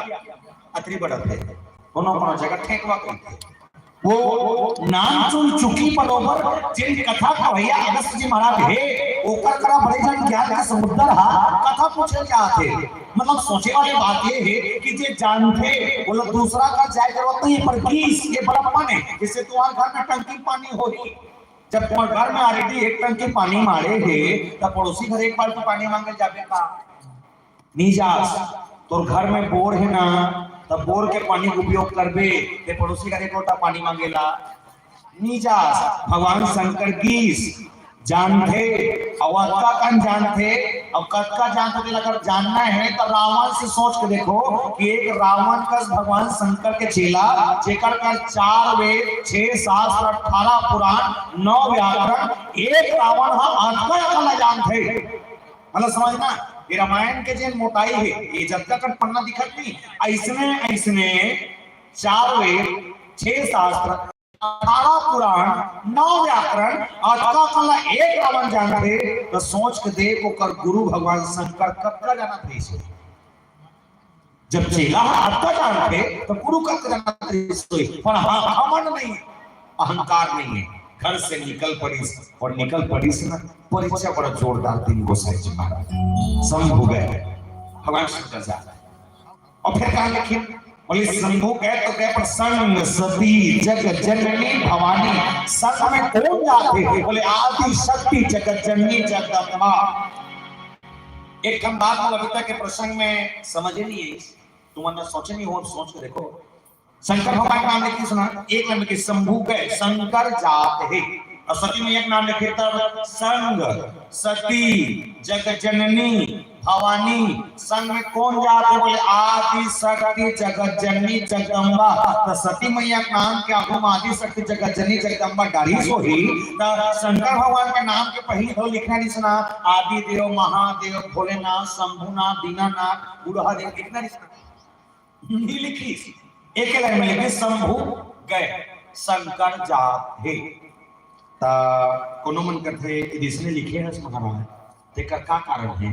अतरी बड़ा थे। कोनो कोनो जगह ठेकवा कहिथे। वो नानचुन चुकी बरोबर जेन कथा कहावइया अगस्त जी महाराज हे, ओकर करा बड़े जन ज्ञान के समुद्र हा, कथा पूछे जात हे। मतलब सोचे वाली बात ये हे कि जे जानथे, ओला दूसरा का जाए जरूरत नहीं हे, पर गीस ये बड़प्पन हे। जैसे तुम्हारे घर में टंकी पानी होही, जब तुम्हारे घर में already एक टंकी पानी मारे हे, तब पड़ोसी घर एक बाल्टी पानी मांगे जाबे का? नी जास। तोर घर में बोर हे ना, तब बोर के पानी के उपयोग करबे, ते पड़ोसी घर एक लोटा पानी मांगेला? नी जास। भगवान शंकर गीस जानथे, अउ अतका कन जानथे, अउ कतका जानथे, तेला अगर जानना हे, त रावण से सोच के देखो कि एक रावण कस भगवान शंकर के चेला, जेकर कर चार वेद, छह शास्त्र, अठारह पुराण, नौ व्याकरण, एक रावण हा अतका अकन ला जानथे। मतलब समझना, ये रामायण के जेन मोटाई हे, ये जतका कन पन्ना दिखत नहीं, अइसने, अइसने चार वेद, छह शास्त्र, अठारह पुराण, नौ व्याकरण, अतका कन ला एक रावण जानथे, त सोच के देख, ओकर गुरु भगवान शंकर कतका जानत रहिस हे। जब चेला हा अतका जानथे, त गुरु कतका जानत रहिस हे। पर हाँ, घमंड नहीं हे, अहंकार नहीं हे। घर से निकल पड़िस, और निकल पड़िस ना, परिचय बड़ा जोरदार दीन गोसाई जी महाराज। शंभु गए, भगवान शंकर जात हे। और फिर कहा लिखिन, बोले शंभु गए तो गए, पर संग सती जग जननी भवानी, संग में कौन जात हे? बोले आदि शक्ति जगत जननी जगदम्बा। एक हम बात मोला अभी तक के प्रसंग में समझ ही नहीं आई, तुमन सोचे नहीं हो, सोच के देखो। शंकर भगवान के नाम लिखिस ना, एक नाम लिखिस शंभु गए, शंकर जात हे। और सती मैया के नाम लिखे तब संग सती जग जननी भवानी, संग में कौन जात हे? बोले आदि शक्ति जगत जननी जगदम्बा। तो सती मैया के नाम के आगू में आदि शक्ति जगत जननी जगदम्बा डारिस होही, तो शंकर भगवान के नाम के पहली घलो लिखना रिहिस ना, आदि देव महादेव भोलेनाथ शंभुनाथ दीनानाथ बुढ़ा देव लिखना रिहिस ना। नहीं लिखिस, एक लाइन में लिखिस शंभु गए, शंकर जात हे। ता कोनो मन कथे, "ए दे अइसने लिखे हस महाराज, तेकर का कारण हे?"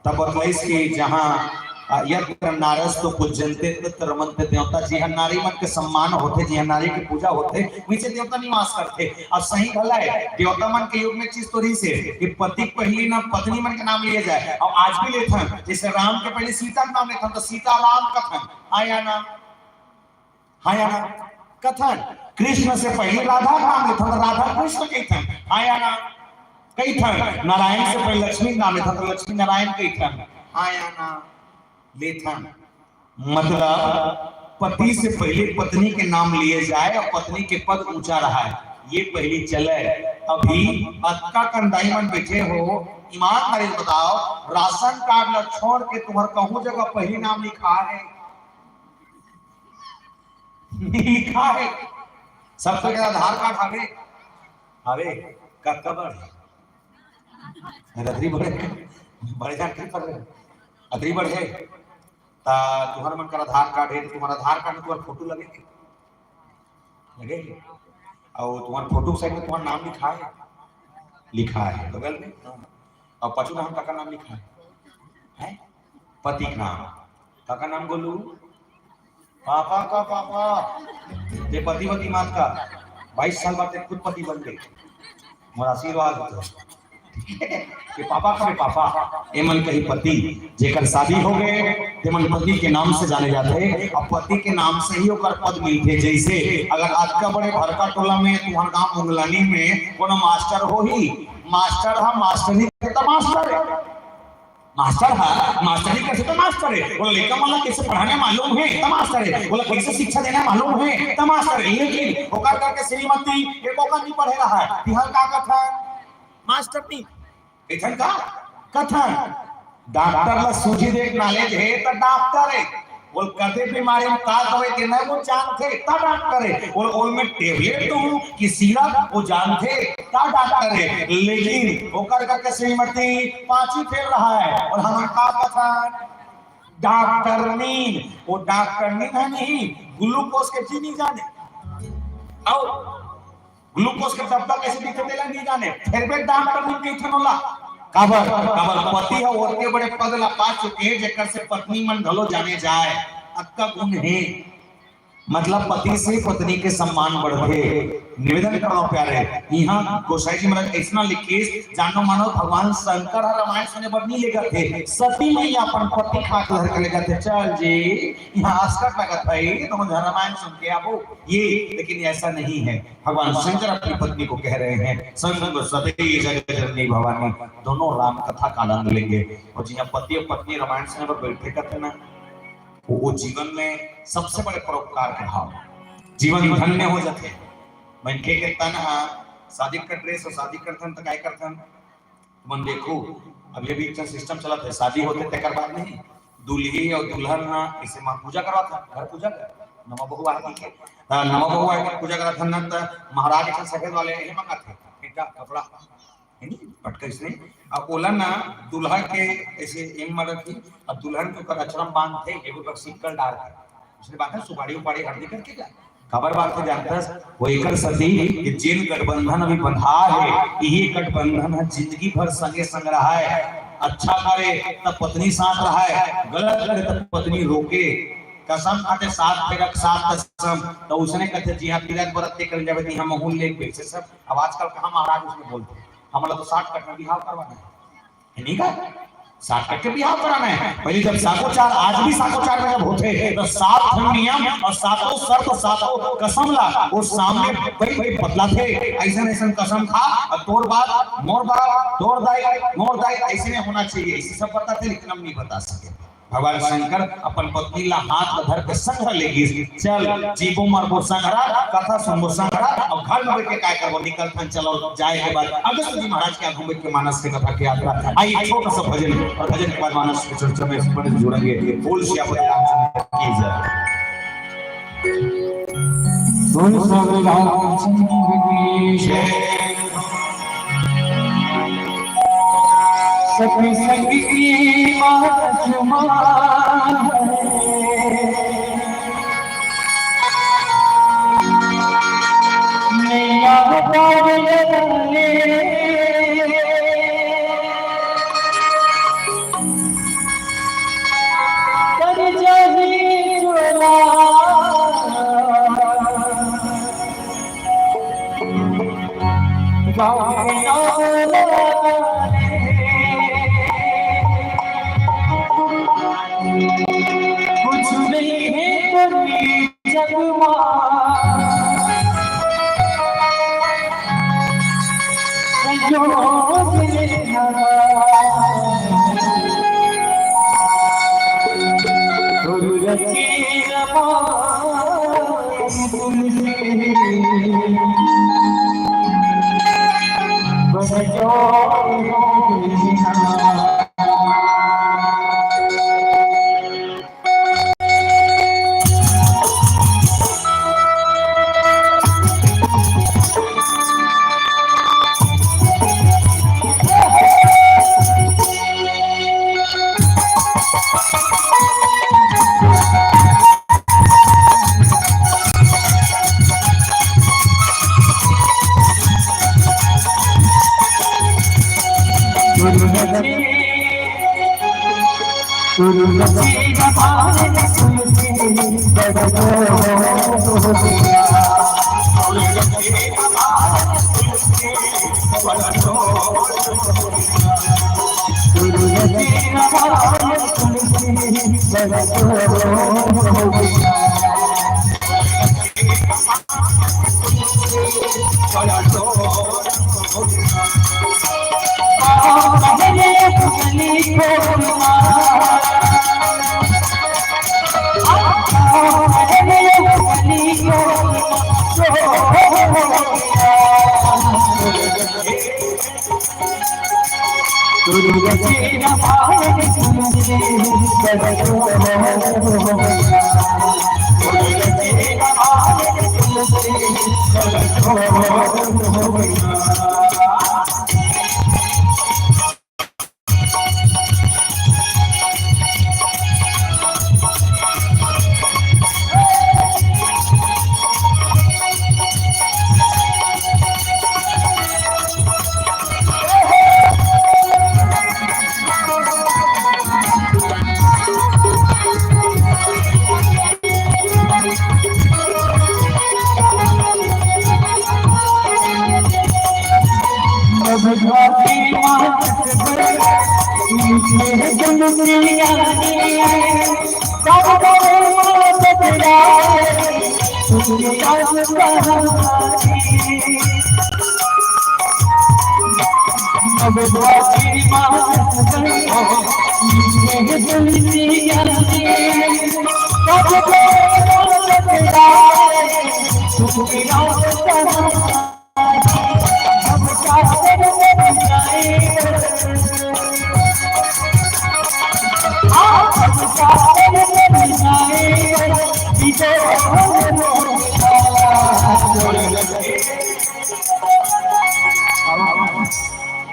तब बतलाइस कि जहाँ, अ, यत्र नारस्तु पूज्यन्ते तत्र रमन्ते देवता, जिहाँ नारी मन के सम्मान होथे, जिहाँ नारी के पूजा होथे, वइसे देवता निवास करथे। अब सही घला हे, देवता मन के युग में चीज तो रहिस हे कि पति के पहिली ना पत्नी मन के नाम लिए जाए, अउ आज भी लेथन। जइसे राम के पहिली सीता के नाम लेथन, त सीता राम कथन, हाँ या ना? हाँ या ना? कथन। कृष्ण से पहिली राधा के नाम लेथन, त राधा कृष्ण कहिथन, हाँ या ना? कहिथन। नारायण से पहिली लक्ष्मी के नाम लेथन, त लक्ष्मी नारायण कहिथन, हाँ या ना? लेथन। मतलब, पति से पहिली पत्नी के नाम लिए जाए अउ पत्नी के पद ऊंचा रहय, ये पहिली चले। अभी अतका कन दाई मन बइठे हो, ईमानदारी से बताओ, राशन कार्ड ला छोड़ के तुम्हर कहूं जगह पहिली नाम लिखा हे? लिखा हे। सबके आधार कार्ड हवे? हवे। कतका बड़े? अतरी बड़े, बड़े जान के पढ़ रहे। अतरी बड़े। ता तुम्हर मन कर आधार कार्ड हे, तुम्हर आधार कार्ड में तुम्हर फोटो लगे? लगे? अउ तुम्हर फोटो के साइड में तुम्हर नाम लिखा हे? लिखा हे। बगल में? हाँ। अउ पाछू में हम काकर नाम लिखा हे? हैं? पति के नाम। काकर नाम गोलू? पापा का पापा। ते पति वति मत कर। बाईस साल बाद ते खुद पति बन गए। मोर आशीर्वाद होथे। के पापा का भी पापा, एमन कही पति, जेकर शादी हो गए, तेमन पति के नाम से जाने जाथे। अब पति के नाम से ही ओकर पद मिलथे। जैसे अगर अतका बड़े भरका टोला में, तुम्हर गांव उंगलानी में कोनो मास्टर होही, मास्टर ह, मास्टरी के त मास्टर हे। मास्टर ह, मास्टरी करथे त मास्टर हे। ओला लइका मन ला कइसे पढ़ाना मालूम हे, त मास्टर हे। ओला कइसे शिक्षा देना मालूम हे, त मास्टर हे। लेकिन ओकर करके श्रीमती एको कन नइ पढ़े रहय, तिहां का कथन? मास्टरनी। कथन का? कथन। डॉक्टर ला सूजी दे के knowledge हे, त डॉक्टर हे। ओला कते बीमारी में का दवाई देना हे, वो जानथे, त डॉक्टर हे। ओला ओल में tablet दूं कि syrup, वो जानथे, त डॉक्टर हे। लेकिन ओकर करके श्रीमती पांचवी फेल रहय, अउ हमन का कथन? डॉक्टरनी। वो डॉक्टरनी हे नहीं, ग्लूकोज के जी नइ जाने। अउ ग्लूकोज के डब्बा कइसे दिखथे तेला नइ जाने, फेर भी डॉक्टरनी कहिथन ओला। काबर? काबर पति ह ओतके बड़े पद ला पा चुके हे, जेकर से पत्नी मन घलो जाने जाए। अतका गुण हे। मतलब पति से पत्नी के सम्मान बढ़थे। निवेदन करत हंव प्यारे, इहां गोसाई जी महाराज अइसना लिखिस, जानो मानो भगवान शंकर ह रामायण सुने बर नइ लेगथे, सती मैया अपन पति के हाथ धर के लेगथे, चल जी, इहां असकट लगत हे, तो हम रामायण सुन के आबो। ये, लेकिन ऐसा नहीं है। भगवान शंकर अपनी पत्नी को कह रहे हैं, संग सती जग जननी भवानी, दोनों राम कथा का आनंद लेंगे। अउ जिहां पति अउ पत्नी रामायण सुने बर बइठे कथे ना, वो, वो जीवन में सबसे बड़े परोपकार के भाव, जीवन धन्य हो जाथे। मनखे के तन ह शादी कर dress अउ शादी करथन त काय करथन? तुमन देखो, अभी, अभी एक ठन system चलत हे, शादी होथे तेकर बाद नहीं, दुल्ही अउ दुल्हन ह इसे मां पूजा करवाथन, घर पूजा कर, नवा बहू आए के, त नवा बहू आए के पूजा करवाथन न, त महाराज एक ठन सफेद वाले ये मंगाथे, फेटा, कपड़ा, है नी, पटका इसने, अब ओला ना दूल्हा के ऐसे एम में रखी, अब दुल्हन के ऊपर अचरम बांधथे, एगो पर सिक्कल डार के, उसने बांधथे, सुपारी उपारी हर दिक्कत के जा। काबर बात को जानथस? वो एकर सती कि जेन गठबंधन अभी बंधा हे, इही गठबंधन ह जिंदगी भर संगे संग रहय। अच्छा करे त पत्नी साथ रहय, गलत करे त पत्नी रोके। कसम खाथे सात फेरा, सात कसम, त उसने कथे, "जिहां तीरथ बरत ते करन जाबे, तिहां महूं ल लेके," वइसे सब। अब आजकल कहां महाराज उसमें बोलथे, हमला तो सात कटना बिहाव करवाना हे, हे नहीं का? सात कट के बिहाव कराना हे। पहले जब साकोचार, आज भी साकोचार में जब होथे, त सात ठन नियम अउ सातों शर्त, सातों कसम ला वो सामने बइठ बइठ बतलाथे, "अइसन अइसन कसम खा, अउ तोर बाप, मोर बाप, तोर दाई, मोर दाई, अइसने होना चाहिए।" अइसे सब बताथे, लेकिन हम नहीं बता सके। भगवान शंकर अपन पत्नी ला हाथ ला धर के संघरा ले गिस, "चल, जीबो मरबो संघरा, कथा सुनबो संघरा, अउ घर में बइठ के काय करबो, निकलथन, चलो।" जाए के बाद अगस्त जी महाराज के आगू में के मानस के कथा के यात्रा। आइए, एक छोटा सा भजन, अउ भजन के बाद मानस के चर्चा में अपन जुड़ेंगे। बोल सियापति रामचंद्र की जय। बोल सियापति रामचंद्र की जय। सत्संग की बात मान, नैया पार ले, कर जाही चोला। कुछ नहीं है कभी जग मा संयोग लेना।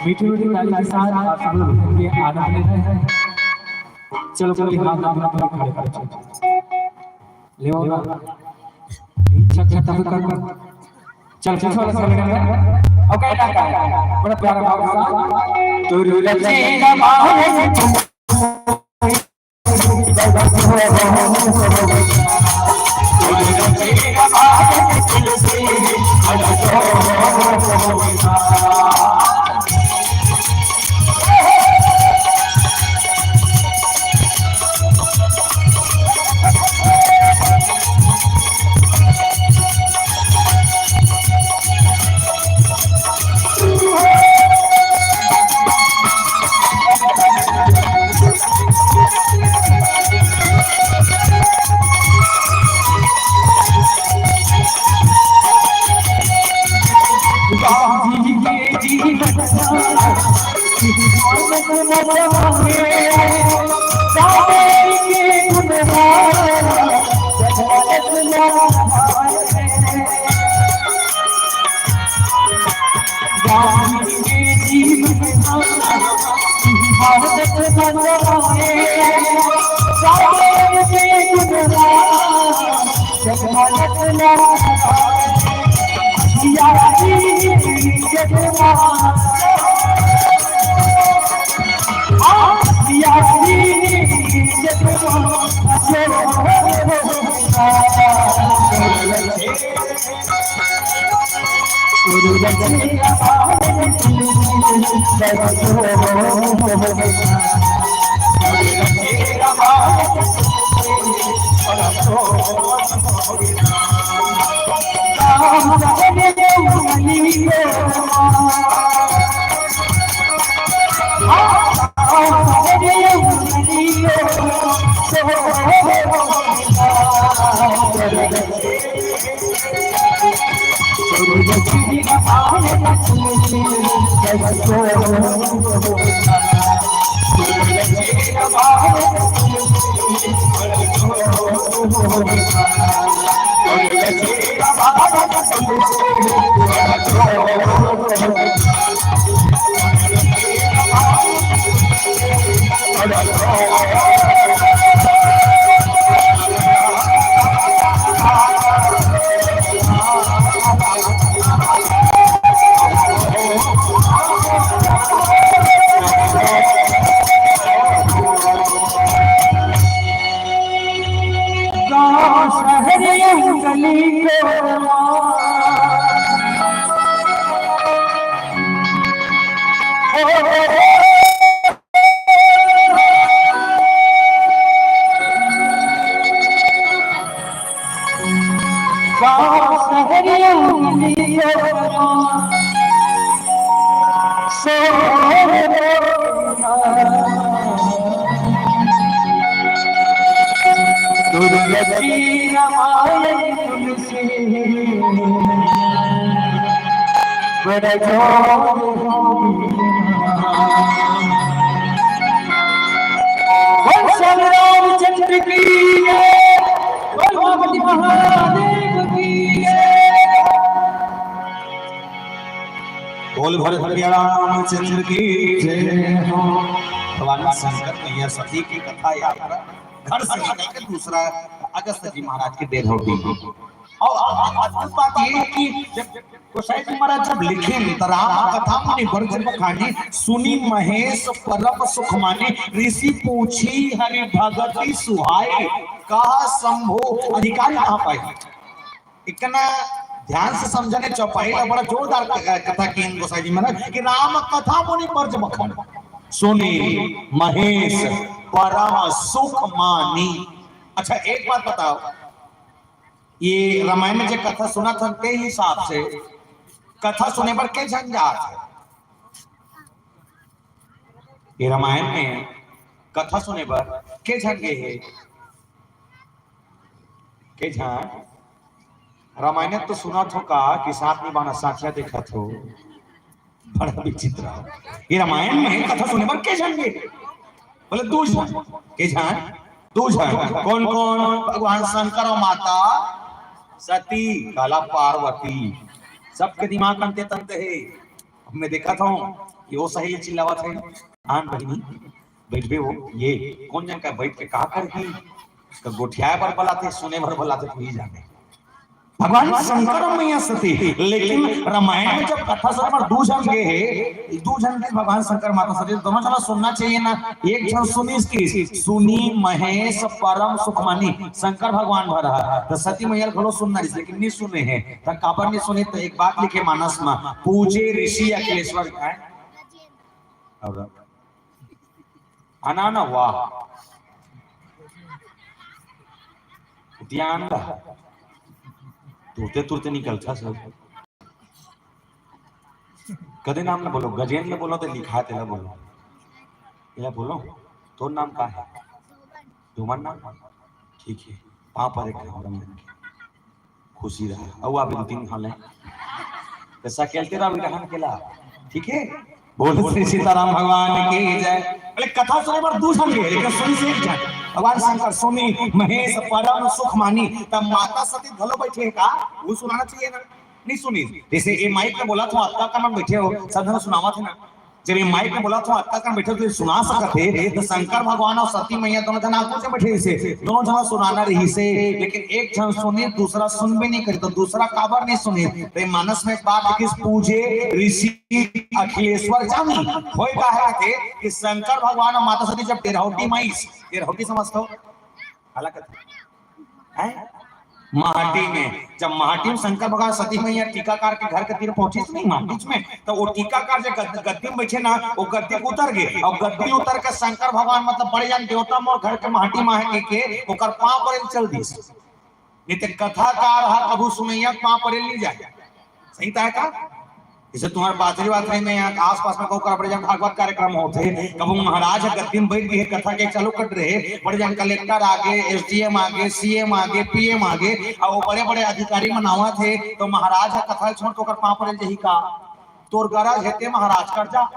मीठी मीठी ताली के साथ आप सब लोग के आनंद लेते हैं। चलो, कोई हाथ आप लोग खड़े करो। ले आओ ना। अच्छा, अच्छा, तब कर। चल, पीछे वाला साइड में। ओके, ना, बड़ा प्यारा भाव के साथ। बोल श्री रामचंद्र की जय, बोल पार्वती महादेव की जय। बोल भरत प्रिया रामचंद्र की जय हो। भगवान शंकर मैया सती की कथा यात्रा घर से निकल के दूसरा अगस्त जी महाराज के देर हो गई। और अद्भुत बात ये है कि जब गोसाई जी महाराज जब लिखे तो राम कथा मुनि बरज बखानी, सुनी महेश परम सुख मानी, ऋषि पूछी हरि भगति सुहाई, कहा शंभो अधिकारी कहाँ पाई। इतना ध्यान से समझने चौपाई ला बड़ा जोरदार क-, कथा की गोसाई जी महाराज कि राम कथा मुनि बरज बखानी, सुनी महेश परम सुख मानी। अच्छा, एक बात बताओ, ये रामायण में जो कथा सुनत हन, ते हिसाब से कथा सुने बर के झन जात हे? ये रामायण में कथा सुने बर के झन गे हे? के झन? रामायण तो सुनत हो का कि साथ में बाना साथिया देखत हो? बड़ा विचित्र हे। ये रामायण में कथा सुने बर के झन गे? बोले, दू झन। के झन? दू झन। कौन कौन? भगवान शंकर और माता सती, काला पार्वती। सबके दिमाग अंते तंते हे। अब मैं देखत हूँ कि वो सहेली चिल्लावत हे, "आन बहिनी, बैठबे हो, ये कौन जन का बैठ के का करही?" उसका गोठियाए बर बलाथे, सुने बर बलाथे, तू ही जाने। भगवान शंकर अउ मैया सती। लेकिन रामायण में जब कथा सुने बर दू झन गे हे, दू झन के भगवान शंकर माता सती, दोनों झन ला सुनना चाहिए ना। एक झन सुनिस कि सुनी महेश परम सुख मानी, शंकर भगवान भर ह, त सती मैया ल घलो सुनना रहिस, लेकिन नी सुने हे। त काबर नी सुने? त एक बात लिखे मानस म, पूजे ऋषि अखिलेश्वर, हैं? अउ आना ना, वाह। ध्यान ला। तुरते तुरते निकलथा सब। कदे नाम ला बोलो, गजेंद्र ला बोलो, त लिखा तेला बोलो। एला बोलो, तोर नाम का हे? तुमन नाम? ठीक हे, पाँव परे के हमरा मन के। खुशी रहा। अउ आप दू तीन घाले। त सकेलते रहा बिरहन केला। ठीक हे? बोल श्री सीताराम भगवान की जय। अरे कथा सुने बर दू झन गे, लेकिन सुनिस एक झन। भगवान शंकर सुनी महेश परम सुख मानी। त माता सती घलो बइठे हे का? वो सुनाना चाहिए ना। नी सुनिस। जइसे ये माइक में बोलत हंव, अतका कन बइठे हो, सब झन सुनावत हे ना। जब ये माइक में बोलत हंव, अतका कन बइठे हो, त सुना सकत हे, त शंकर भगवान अउ सती मैया दोनों झन आगू से बइठे रहिसे, दोनों झन सुनाना रहिसे, लेकिन एक झन सुनिस, दूसरा सुनबे नी करिस, त दूसरा काबर नी सुनिस? त ये मानस में एक बात लिखिस, पूजे ऋषि अखिलेश्वर जानी। होय का हे कथे कि शंकर भगवान अउ माता सती जब डेरहौटी म आइस, डेरहौटी समझथो? काला कथे? हैं? माटी में, जब माटी में शंकर भगवान सती मैया टीकाकार के घर के तीर पहुंचिस नहीं माटी में, त वो टीकाकार जे गद-, गद्दी में बइठे ना, वो गद्दी उतर गे, अउ गद्दी उतर के शंकर भगवान मतलब बड़े जान देवता मोर घर के माटी में हे के, ओकर पाँव परे ल चल दिस। नहीं त कथाकार ह कभू सुनइया पाँव परे ल नी जाय। सही त हे का? जइसे तुम्हर पाथरी वाथरी में या आसपास में कहूं कर बड़े जान भागवत कार्यक्रम होथे, कभू महाराज ह गद्दी में बइठ गे हे, कथा के चालू कर रहे, बड़े जान कलेक्टर आगे, एसडीएम आगे, सीएम आगे, पीएम आगे, अउ वो बड़े-बड़े अधिकारी मन आवत हे, त महाराज ह कथा ल छोड़ के ओकर पाँव परे ल जाही का? तोर गरज हे ते महाराज कर जा।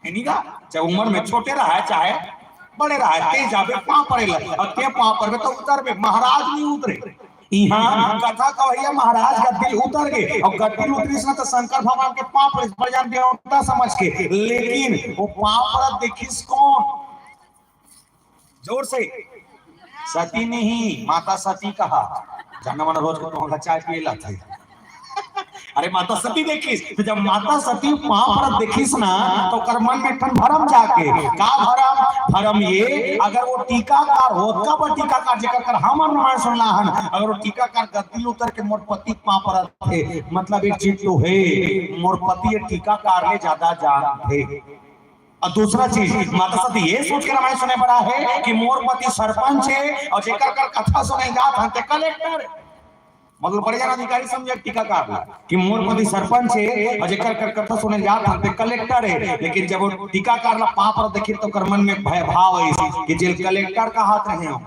हे नी गा? चाहे उमर में छोटे रहय, चाहे बड़े रहय, ते जाबे पाँव परे ल, अउ ते पाँव परबे त उतरबे, महाराज नी उतरे। इहां कथा कवइया महाराज गद्दी उतर गे, अउ गद्दी उतरिस ना त शंकर भगवान के पाँव परे ल, बड़े जान देवता समझ के, लेकिन वो पाँव परत देखिस कोन? जोर से। सती नहीं, माता सती कहा। जानना मन रोज के तुमन ला चाय पिए लाथे। अरे माता सती देखिस, त जब माता सती पाँव परत देखिस ना, त ओकर मन में एक ठन भरम जागे। का भरम? भरम ये, अगर वो टीकाकार होत, का बर टीकाकार, जेकर कर हमर रामायण सुनना हन, अगर वो टीकाकार गद्दी उतर के मोर पति के पाँव परत हे, मतलब एक चीज तो हे, मोर पति ये टीकाकार ले जादा जानथे। अउ दूसरा चीज, माता सती ये सोच के रामायण सुने बर आहे कि मोर पति सरपंच हे अउ जेकर कर कथा सुने जात हन ते कलेक्टर हे। मतलब बड़े जान अधिकारी समझे टीकाकार ला कि मोर पति सरपंच हे अउ जेकर कर कथा सुने जात हन ते कलेक्टर हे। लेकिन जब वो टीकाकार ला पाँव परत देखिस त ओकर मन में भय भाव आइस कि जेल कलेक्टर कहात रहे हों,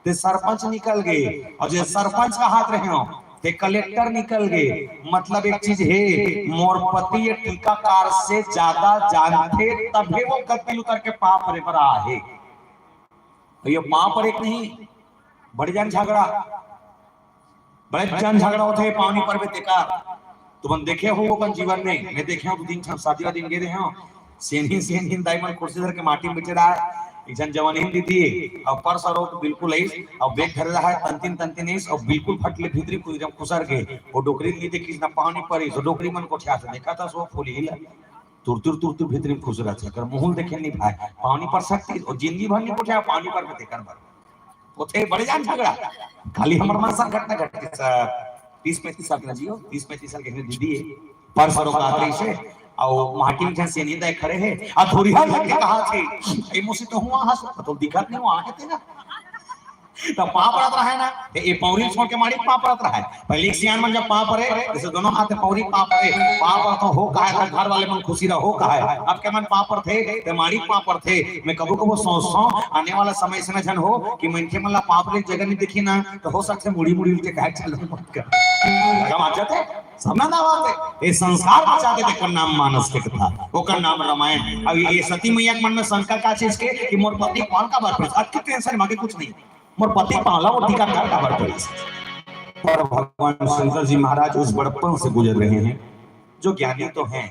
ते सरपंच निकल गे, अउ जे सरपंच कहात रहे हों, ते कलेक्टर निकल गे। मतलब एक चीज हे, मोर पति ये टीकाकार से जादा जानथे, तभे वो गद्दी उतर के पाँव परे बर आहे। अउ ये पाँव परे के नहीं, बड़े जान झगड़ा, बड़े जान झगड़ा होथे, पाँव नी परबे तेकर। तुमन देखे हो अपन जीवन में, मैं देखे हों, दू तीन ठन शादी वादी में गे रहे हों, सेनहिन, सेनहिन दाई मन कुर्सी धर के माटी में बइठे रहय। एक झन जवानहिन दीदी हे, अउ पर्स अउ रोट बिल्कुल अइस, अउ बैग धरे रहय, तंतिन, तंतिन अइस, अउ बिल्कुल फट ले भीतरी कुदरम खुसर गे। वो डोकरी नी देखिस ना पाँव नी परिस, वो डोकरी मन कोठियाथे, देखत हस वो फूलही ला। तुरतुर, तुरतुर भीतरी में खुसरथे, अगर मुँह ल देखे नी भाय, पाँव नी पर सकतिस, वो जिंदगी भर नी कोठियाय, पाँव नी परबे तेकर बर। होथे बड़े जान झगड़ा। खाली हमर मन संग घटना घटिस, तीस पैंतीस साल के ना जियो, तीस पैंतीस साल के दीदी हे, पर्स अउ रोट रहिसे, अउ माटी में झन सेनहिन दाई खड़े हे, अउ धुरिहा झन के कहाथे, "ए मौसी तो हुआ हस, तो दिखत नहीं हुआ, आके तेला।" त पाँव परत रहय ना, त ए पौरी छोड़ के माड़ी पाँव परत रहय। पहले एक सियान मन जब पाँव परे, जइसे दोनों हाथ पौरी पाँव परे, पाँव परत हों कहे, त घर वाले मन खुशी रहो कहे। अब के मन पाँव परथे, त माड़ी पाँव परथे। मैं कभू कभू सोचथों, आने वाला समय अइसना झन हो कि मनखे मन ला पाँव परे जगह नी दिखही ना, त हो सकथे मुड़ी मुड़ी उल्टे कहे चालू मत कर। लगा बात जाथे, समझ ना बात हे। ये संस्कार बचा के, तेकर नाम मानस के कथा, ओकर नाम रामायण। अब ये सती मैया के मन में शंका का चीज के कि मोर पति पाँव काबर परे, अतकी टेंशन, बाकी कुछ नहीं। मोर पति पाँव ला वो टीकाकार काबर परे। पर भगवान शंकर जी महाराज उस बड़प्पन से गुजर रहे हैं, जो ज्ञानी तो हैं,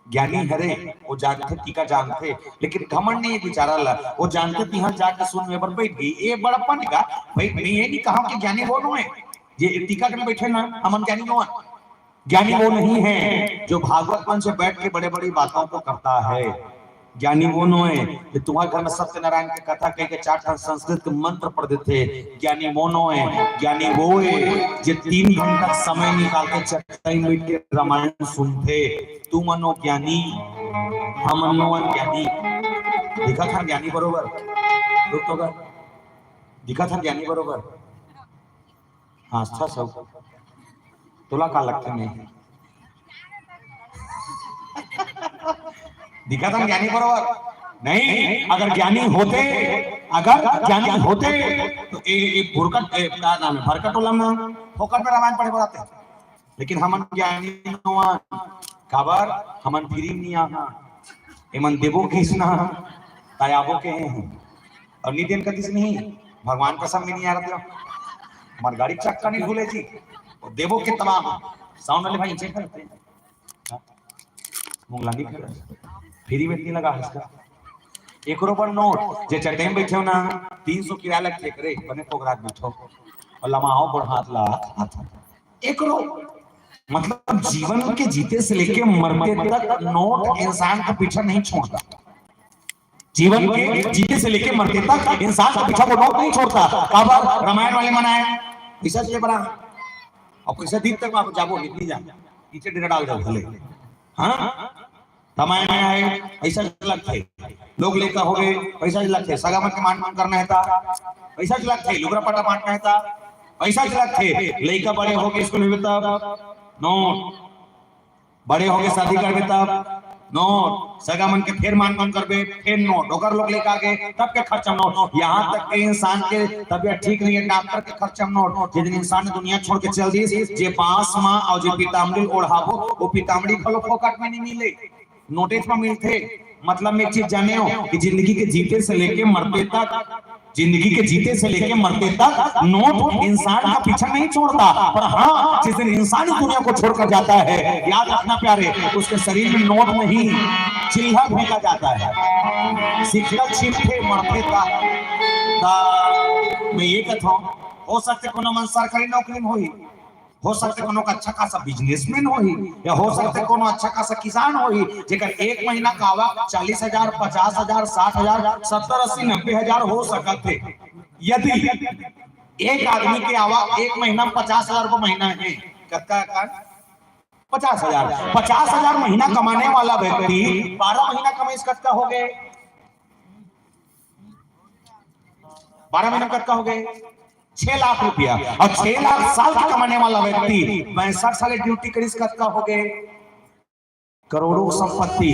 ज्ञानी हरे, वो जानथे, टीका जानथे, लेकिन घमंड नहीं हे बिचारा ला। वो जानथे तिहां जाके सुनवे बर बइठ गे। ये बड़प्पन का भाई, मैं ये नी कहंव कि ज्ञानी वो नोहे, ये टीका के में बैठे ना, हमन ज्ञानी नोहन। ज्ञानी वो नहीं है जो भागवत मंच से बैठ के बड़े बड़ी बातों को करता है। ज्ञानी वो नोहे जो तुम्हारे घर में सत्यनारायण के कथा कह के चार ठन संस्कृत के मंत्र पढ़ देथे। ज्ञानी वो नोहे, ज्ञानी वो है जो तीन घंटा समय निकाल के चटाई में बैठ के रामायण सुनथे। तुम अनो ज्ञानी, हम अनो ज्ञानी। दिखा था ज्ञानी बरोबर, रुक तो कर। दिखा था ज्ञानी बरोबर। हाँ, अच्छा सब। तोला का लगता नहीं? दिखा था ज्ञानी बरोबर। नहीं, अगर ज्ञानी होते, अगर ज्ञानी होते, तो ए, ए, भुरकट, ए, का नाम है? भरकट टोला में फोकट में रामायण पढ़े बर आते। लेकिन हमन ज्ञानी नोहन। काबर? हमन free में नहीं आहा। एमन देबो किस ना, तायाबो के हैं। और नितिन कतिस नहीं, भगवान कसम में नहीं आ रहा था। हमार गाड़ी चक्का नहीं खुले जी। और देबो के तमाम। Sound वाले भाई check करते हैं। हाँ। मुंगला नहीं कर। Free में नहीं लगा इसका। एकरो पर नोट, जे चट्टे में बैठे हो ना, तीन सौ किराया लगथे करे, बने पोगरात बैठो। और लमाओ बढ़ हाथ ला, हाथ। एकरो मतलब जीवन के जीते से लेके मरते तक नोट इंसान का पीछा नहीं छोड़ता। जीवन के जीते से लेके मरते तक इंसान का पीछा वो नोट नहीं छोड़ता। काबर? रामायण वाले मन आए, पैसा ले बड़ा, और पैसा दिन तक आप जाबो, निकली जा, नीचे डेरा डाल दो भले। हाँ, रामायण में आए, पैसा लगथे। लोग लइका हो गए, पैसा लगथे। सगा मन के मान पान करना है ता, पैसा लगथे। लुगरा पटा बांटना है ता, पैसा लगथे। लइका बड़े हो गए, स्कूल में तब नोट, बड़े हो गए, शादी करबे तब नोट, सगा मन के फेर मान पान करबे, फेर नोट, ओकर लोग लइका आगे, तब के खर्चा नोट। यहाँ तक के इंसान के तबीयत ठीक नहीं है, डॉक्टर के खर्चा नोट। जिस दिन इंसान ने दुनिया छोड़ के चल दिस, जे बांस मा और जे पीताम्बरी ओढ़ाबो, वो पीताम्बरी घलो फोकट में नहीं मिले, नोटेज में मिलथे। मतलब में एक चीज जाने हो कि जिंदगी के जीते से लेके मरते तक, जिंदगी के जीते से लेके मरते तक नोट इंसान का पीछा नहीं छोड़ता। पर हाँ, जिस दिन इंसान इस दुनिया को छोड़कर जाता है, याद रखना प्यारे, उसके शरीर में नोट नहीं, चिल्हा फेंका जाता है। सिक्का छिपथे मरते तक। ता मैं ये कहता हूँ, हो सकथे कोनो मन सरकारी नौकरी में होही, हो सकथे कोनो का अच्छा खासा बिजनेसमैन होही, या हो सकथे कोनो अच्छा खासा किसान होही, जेकर एक महीना का आवक चालीस हजार, पचास हजार, साठ हजार, सत्तर, अस्सी, नब्बे हजार हो सकत हे। यदि एक आदमी के आवक एक महीना में पचास हजार रुपये महीना है, कतका का? पचास हजार। पचास हजार महीना कमाने वाला व्यक्ति बारह महीना कमाइस, कतका हो गए? बारह महीना में कतका हो गए? छह लाख रुपया। और छह लाख साल का कमाने वाला व्यक्ति पैंसठ साल ड्यूटी करिस, कतका हो गए? करोड़ों संपत्ति,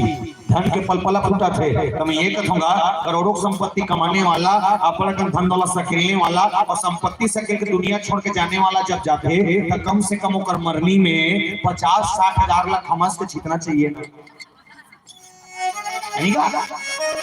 धन के पलपला फूटत हे। तो मैं ये कहूंगा, करोड़ों संपत्ति कमाने वाला, अपन अपन धन दौलत सकेलने वाला और संपत्ति सकेल के दुनिया छोड़ के जाने वाला जब जाथे, तो कम से कम ओकर मरनी में पचास साठ हजार लाख हमस के जीतना चाहिए ना। नहीं का?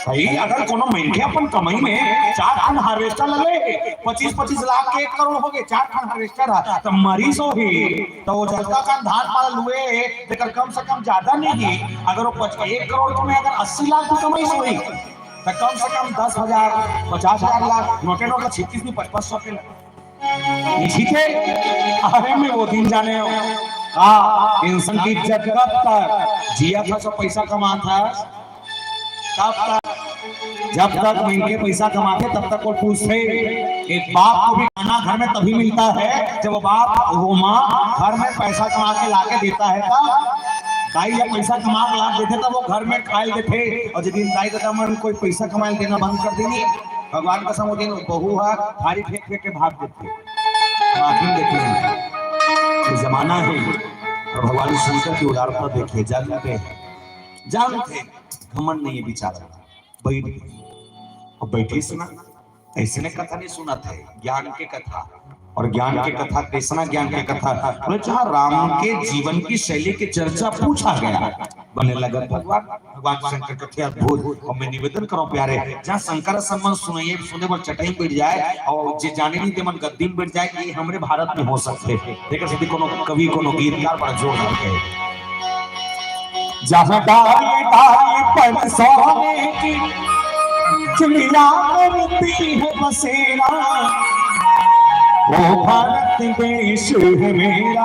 भाई, अगर कोनो मनखे अपन कमाई में चार ठन हार्वेस्टर ले ले, पच्चीस पच्चीस लाख के एक करोड़ हो गए, चार ठन हार्वेस्टर है, तो मरीज हो ही, तो वो जतका कन धान पाला लुए, तेकर कम से कम ज्यादा नहीं, अगर वो पच-, एक करोड़ में अगर अस्सी लाख भी कमाई होही, तो कम से कम दस हजार, पचास हजार लाख, नोटे नोट ला छित्तीस भी पचपन सौ के ला। इसी के, अरे, मैं वो दिन जाने हो। हाँ, इंसान की जब तक जिया था, सब पैसा कमात था, तब तक, जब तक मनखे पैसा कमाथे, तब तक वो पूछथे। एक बाप को भी खाना घर में तभी मिलता है, जब वो बाप, वो माँ घर में पैसा कमा के ला के देता है, तब दाई जब पैसा कमा के ला देथे, तब वो घर में खाए देथे। और जिस दिन दाई ददा मन कोई पैसा कमाए देना बंद कर देनी, भगवान कसम, वो दिन बहू हा थारी फेंक फेंक के भाग देथे। आखिर देखिए, ये जमाना है, और भगवान शंकर की उदारता देखिए, जानते हैं, जानते हैं, घमंड नहीं है बेचारा। बैठ गए। और बैठी सुना, ऐसे ने कथा नहीं सुनात हे, ज्ञान के कथा। और ज्ञान के कथा, कैसना ज्ञान के कथा? बोले, जहाँ राम के जीवन की शैली की चर्चा पूछा गया, बने लगत भगवान, भगवान शंकर कथे अद्भुत। और मैं निवेदन करूं प्यारे, जहाँ शंकर सम्मान सुनाइए, सुने बर चटाई बैठ जाए, और जे जाने नहीं ते मन गद्दी में बैठ जाए, ये हमरे भारत में हो सकथे। तेकर सेती कोनो कवि, कोनो गीतकार बड़ा जोर देथे। जहाँ डाल डाल पर सोने की चिड़िया करती है बसेरा, वो भारत देश है मेरा,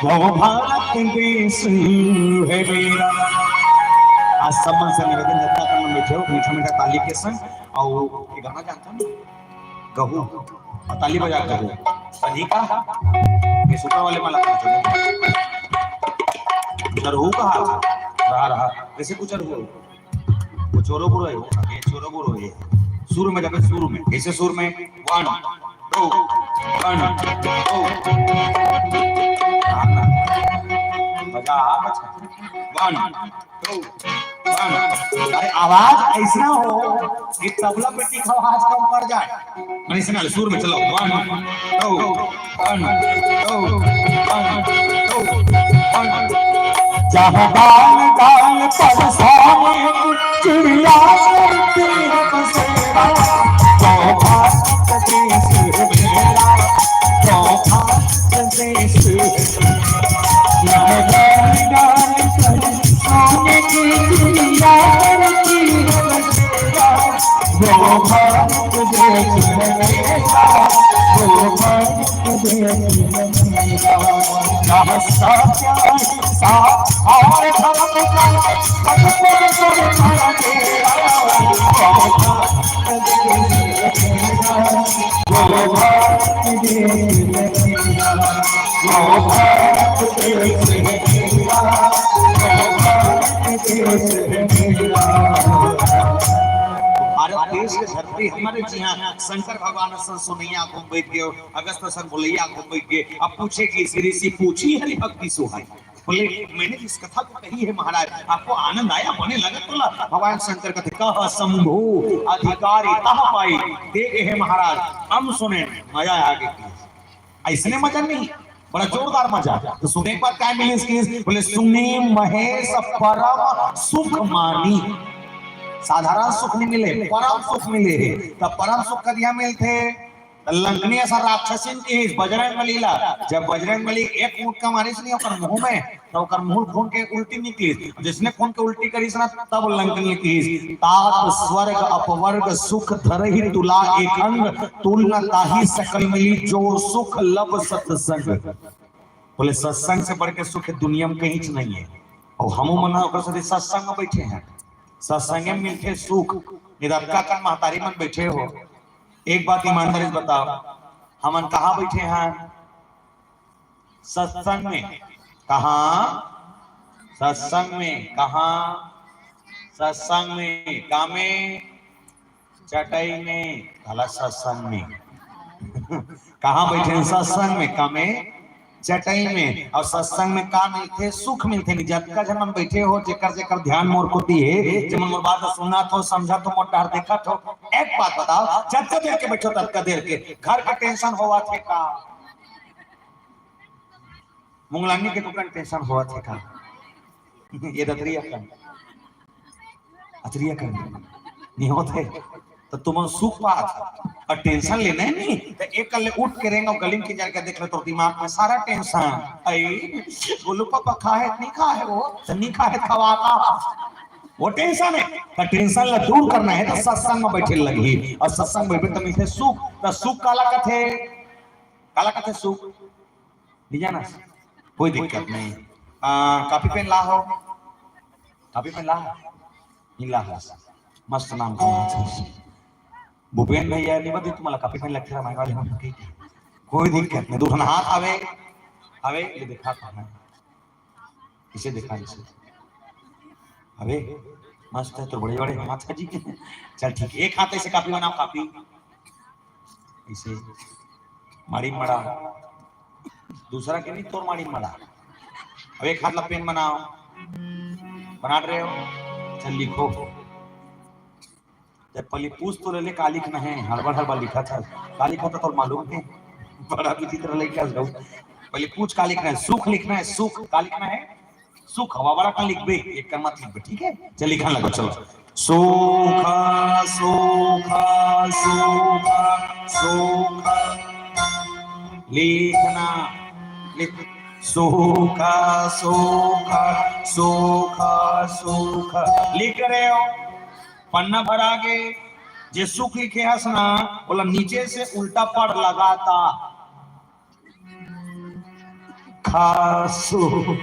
वो भारत देश है मेरा। आज सब मन से निवेदन, जतका मन बैठे हो, मीठा मीठा ताली के संग। अउ ये गाना जानता हूँ, गहू, अउ ताली बजा गहू। सही का? ये सुपर वाले मला करते हैं। उधर हो कहा? रहा, रहा। कैसे कुछ हो? वो चोरो बुरो है, ये चोरो बुरो है। सुर में जाबे, सुर में। कैसे सुर में? One, two, one, two। हाँ, हाँ। बजा, हाँ, बजा। One, two, one। अरे, आवाज ऐसा हो कि तबला पेटी का आवाज कम पड़ जाए। अइसने सुर में चलो। One, two, one, two, one, two, one। जहाँ दाल दाल पर सामने चिड़िया उड़ती है बसेरा, वो भारत देश है मेरा, वो भारत देश है। जहाँ दाल दाल पर सामने चिड़िया उड़ती है बसेरा, वो भारत देश है मेरा, वो भारत देश है मेरा। भारत देश के धरती हमारे जी हाँ, शंकर भगवान सन सुनैया आँखों में बैठ गए, अगस्त सन बोलैया आँखों में बैठ गए। अब पूछे कि श्री ऋषि पूछी हरि भक्ति सुहाई। बोले, मैंने जिस कथा को कही है महाराज, आपको आनंद आया, बने लगा तोला? भगवान शंकर कथे, कह शंभु अधिकारी तह पाई, देखे है महाराज, हम सुने, मजा आ गया। ऐसने मजा नहीं, बड़ा जोरदार मजा। तो सुने के बाद क्या मिली इसकी? बोले, सुनी महेश परम सुख मानी। साधारण सुख नहीं मिले, परम सुख मिले। तब परम सुख कदिया मिलथे? त लंकनी असन राक्षसिन किहिस बजरंग बली ला। जब बजरंग बली एक मुटका मारिस नहीं ओकर मुंह में, त ओकर मुंह खून के उल्टी निकलिस। जइसने खून के उल्टी करिस ना, तब लंकनी किहिस, तात स्वर्ग अपवर्ग सुख धरहि तुला एक अंग, तुल न ताहि सकल मिली जो सुख लब सत्संग। बोले, सत्संग से बढ़ के सुख दुनिया में कहीं नहीं है। अउ हमू मन ओकर साथे सत्संग में बैठे हैं, सत्संग में मिलथे सुख। निरक्का कन महतारी मन बैठे हो, एक बात ईमानदारी से बताओ, हमन कहाँ बैठे हैं? सत्संग में। कहाँ? सत्संग में। कहाँ? सत्संग में। का में? चटई में। काला सत्संग में। कहाँ बैठे हैं? सत्संग में। का में? चटई में। अउ सत्संग में का मिलथे? सुख मिलथे। नहीं, जतका झन मन बैठे हो, जेकर जेकर ध्यान मोर कोती हे, जेमन मोर बात सुनत हो, समझत हो, मोर डहर देखत हो, एक बात बताओ, जतका देर के बैठो, ततका देर के घर के टेंशन होवत हे का? मुंगलानी के कुकन टेंशन होवत हे का? ये दतरी अकन, अतरी अकन नहीं होत हे, त तुमन सुख पात हो। अउ टेंशन लेना है नहीं, त एक कल्ले उठ के रेंग अउ गली में किंजर के देख ले, तोर दिमाग में सारा टेंशन। आई, गोलू पापा खा है, नहीं खा है वो, त नहीं खा है, खवा का? वो टेंशन है। त टेंशन ला दूर करना है, त सत्संग में बैठे लगही। अउ सत्संग में बैठे त मिलथे सुख। त सुख काला कथे? काला कथे सुख? नहीं जाना? कोई दिक्कत नहीं। आ, कॉपी पेन ला हो, कॉपी पेन ला, नहीं ला हो। मस्त नाम का नाम है। भूपेन भैया, नहीं बता, तुम्हारा कॉपी पेन लगते रहा, मैं वाले हम, ठीक है। कोई दिक्कत नहीं, दूसरा हाथ आवे, आवे, ये दिखा था मैं। इसे दिखा, इसे। अबे, मस्त है, तो बड़े बड़े माता जी के। चल ठीक है, एक हाथ ऐसे कॉपी बनाओ, कॉपी। इसे माड़ी मड़ा। दूसरा के नहीं, तोर माड़ी मड़ा। अब एक हाथ ला पेन बनाओ। बना रहे हो? चल लिखो। जब पहले पूछ तो ले ले, का लिखना है? हड़बड़ हड़बड़ लिखा था। का लिखा था तोर मालूम है? बड़ा विचित्र लड़का है। पहले पूछ का लिखना है? सुख लिखना है, सुख। का लिखना है? सुख। हवा बड़ा का लिखबे, एक का मत लिखबे, ठीक है? चल लिखा लगो, चलो। सुख, सुख, सुख, सुख। लिखना, लिख। सुख, सुख, सुख, सुख। लिख रहे हो? पन्ना भरा गे। जे सुख लिखे हस ना, ओला नीचे से उल्टा पढ़, लगाता। खा सुख।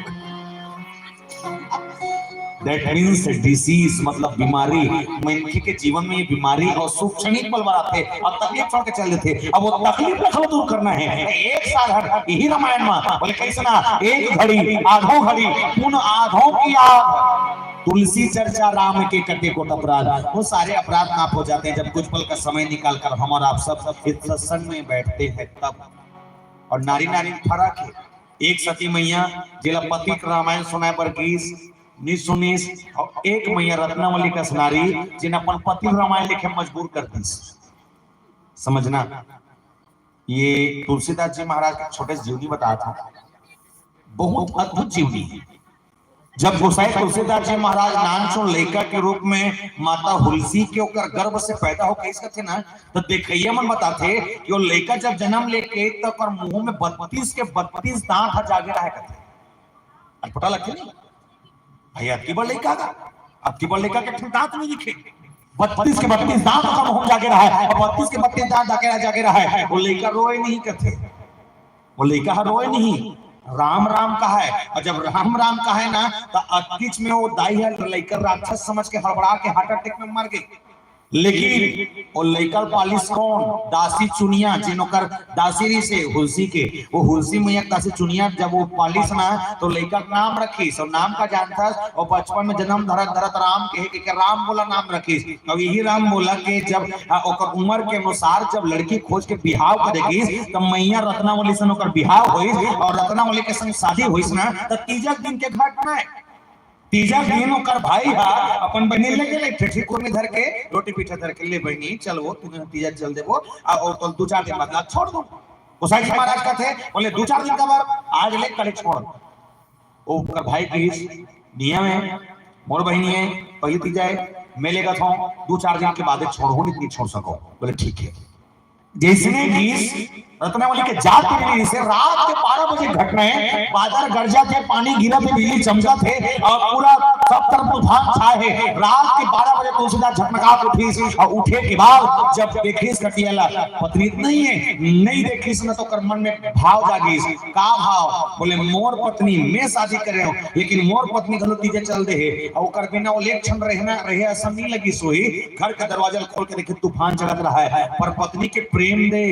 That means disease, मतलब बीमारी। मनखे के जीवन में ये बीमारी और सुख क्षणिक पल बर आथे और तकलीफ छोड़ के चल देथे। अब वो तकलीफ ला घलो दूर करना है। एक साधन यही रामायण में बोले, कैसे ना, एक घड़ी, आधो घड़ी, पुन आधो की आध, तुलसी चर्चा राम के कटे कोट अपराध। वो सारे अपराध माफ हो जाते हैं जब कुछ पल का समय निकाल कर हम और आप सब इस सत्संग में बैठते हैं तब। और नारी नारी में फर्क है। एक सती मैया, जेला पति के रामायण सुनाए बर गीस, नी सुनीस, और एक मैया रत्नावली कस नारी, जिन अपन पति के रामायण लिखे मजबूर कर दीस। समझना, ये तुलसीदास जी महाराज का छोटे से जीवनी बताया था, बहुत अद्भुत जीवनी है। जब गोसाई तुलसीदास जी महाराज नानचुन लइका के रूप में माता हुलसी के ओकर गर्भ से पैदा होके इस कथे ना, तो देखइया मन बताथे कि वो लइका जब जन्म लेके तो ओकर मुंह में बत्तीस के बत्तीस दांत ह जागे रहे कथे। अटपटा लगथे नहीं? भाई, अतकी बड़ लइका का, अतकी बड़ लइका के एक ठन दांत नहीं दिखे। बत्तीस के बत्तीस दांत ओकर मुंह में जागे रहे, और बत्तीस के बत्तीस दांत जागे रहे, जागे रहे। वो लइका रोए नहीं कथे। वो लइका ह रोए नहीं, राम राम कहाय। और जब राम राम कहाय ना, त अतकीच में वो दाई ह लइका राक्षस समझ के हड़बड़ा के हार्ट अटैक में मर गई। लेकिन वो लइका पालिस कौन? दासी चुनिया, जिन ओकर दासी रहिसे हुलसी के। वो हुलसी मैया दासी चुनिया जब वो पालिस ना, तो लइका के नाम रखिस। और नाम का जानथस, वो बचपन में जन्म धरत धरत राम के, के, के राम बोला नाम रखिस। अब यही राम बोला के जब, आ, ओकर उम्र के अनुसार जब लड़की खोज के बिहाव करे गीस, तब मैया रत्नावली सन ओकर बिहाव होइस और रत्नावली के संग शादी होइस ना, त तीजक दिन के घटना है। तीजक दिन ओकर भाई हा अपन बहिनी ले गेले, ठेठी कुर्मी धर के, रोटी पीठा धर के, "ले बहिनी, चल वो, तुमन तीजक जल देबो, आ, और तो दू चार दिन बाद ला छोड़ दो।" गोसाई जी महाराज कहते, बोले, "दू चार दिन का बर, आज ले, कल छोड़।" ओकर भाई कहिस, "नियम है, मोर बहिनी है, पहली तीजा है, मैं लेगत हूँ, दू चार दिन के बाद छोड़हूँ, नहीं छोड़ सको।" बोले, "ठीक है।" जैसने गीस, रत्नावली के जात के लिए से रात के बारह बजे घटना है, बादर गरजाथे, पानी गिरथे, बिजली चमकाथे और पूरा सब तरफ तूफान छाए है। रात के बारह बजे तुलसीदास झकमका के उठिस और उठे के बाद जब देखिस कटियाला, पत्नी तो नहीं है, नहीं देखिस ना तो ओकर मन में भाव जागिस। का भाव? बोले, "मोर पत्नी, मैं शादी करे हूँ, लेकिन मोर पत्नी घलो तीजा चल दे हे।" और ओकर बिना वो एक क्षण रहना, रहे असन नहीं लगिस होही। घर के दरवाजा ल खोल के देखे, तूफान चलत रहा है, पर पत्नी के प्रेम दे,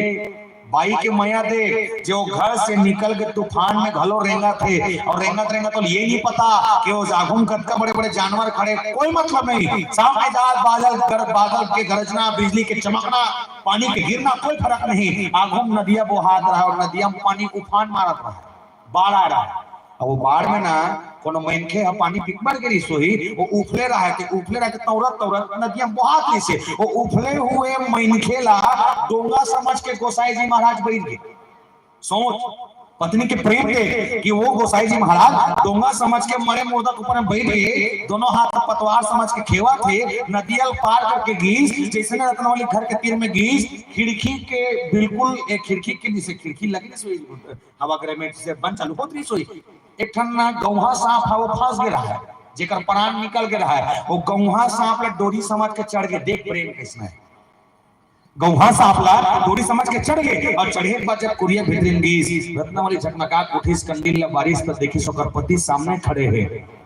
बाई के मया दे, जो घर से निकल के तूफान में घलो रेंगथे, और रेंगत रेंगत तो ये नहीं पता कि वो आघू में कतका बड़े बड़े जानवर खड़े, कोई मतलब नहीं। सामने जात बादल गर-, बादल के गरजना, बिजली के चमकना, पानी के गिरना, कोई फर्क नहीं। आघू में नदिया बोहात रहा और नदिया में पानी उफान मारत रहा, बाढ़ आ रहा है। अब वो बाढ़ में ना कोनो मनखे ह पानी पी के मर गे रिहिस होही, वो उफले रहा है, तो उफले रहा के तौरत तौरत नदिया में बोहात रिहिस हे। वो उफले हुए मनखे ला डोंगा समझ के गोसाई जी महाराज बैठ गए। सोच, पत्नी के प्रेम देख कि वो गोसाई जी महाराज डोंगा समझ के मरे मुर्दा के ऊपर में बैठ गए, दोनों हाथ में पतवार समझ के खेवथे, नदिया ल पार करके गीस, जैसने रत्नावली घर के तीर में गीस, खिड़की के बिल्कुल एक खिड़की के नीचे, खिड़की लगी नहीं सोई, हवा ग्रेमेट से बंद चालू होत रहिस होही। एक ठन ना गौहा सांप हा, वो फंस गे रहा है, जेकर प्राण निकल गे रहा है, वो गौहा सांप ला डोरी समझ के चढ़ गे। देख प्रेम कैसना है। गौहा सांप ला डोरी समझ के चढ़ गे और चढ़े के बाद जब कुरिया भीतरी में गीस, रत्नावली झकमका के उठिस, कंडील ला बारिस त देखिस ओकर पति सामने खड़े हे।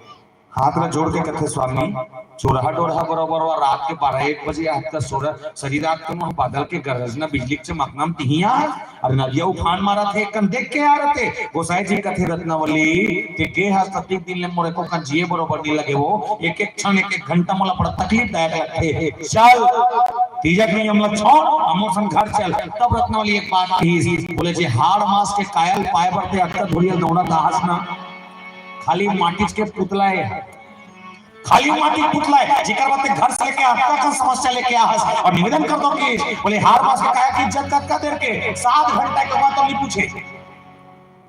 हाथ ला जोड़ के कथे, "स्वामी, चोरहा डोरहा बरोबर वा रात के बारह एक बजे आज तक सोरा, सरी रात के मुंह बादल के गरजना बिजली के चमकना में तिहिया, अरे नदिया उफान मारत हे, कन देख के आ रहे।" गोसाई जी कथे, "रत्नावली, ते गे हस ततिक दिन ले मोर एको कन जिए बरोबर नहीं लगे वो, एक एक क्षण, एक एक घंटा मोला बड़ा तकलीफ दायक लगथे। चल, तीजक नियम ला छोड़, हमर संग घर चल।" तब रत्नावली एक बात कही, बोले, "जे हाड़ मास के कायल पाए बर ते अतका धुरिया दौड़त आहस ना, खाली माटी के पुतला है।" खाली माटी पुतला है, जेकर बाते घर से लेके अतका का समस्या लेके आ हस। और निवेदन कर दो कि बोले, हाड़ मास के काया की इज्जत कतका देर के, सात घंटा के बाद तो नहीं पूछे।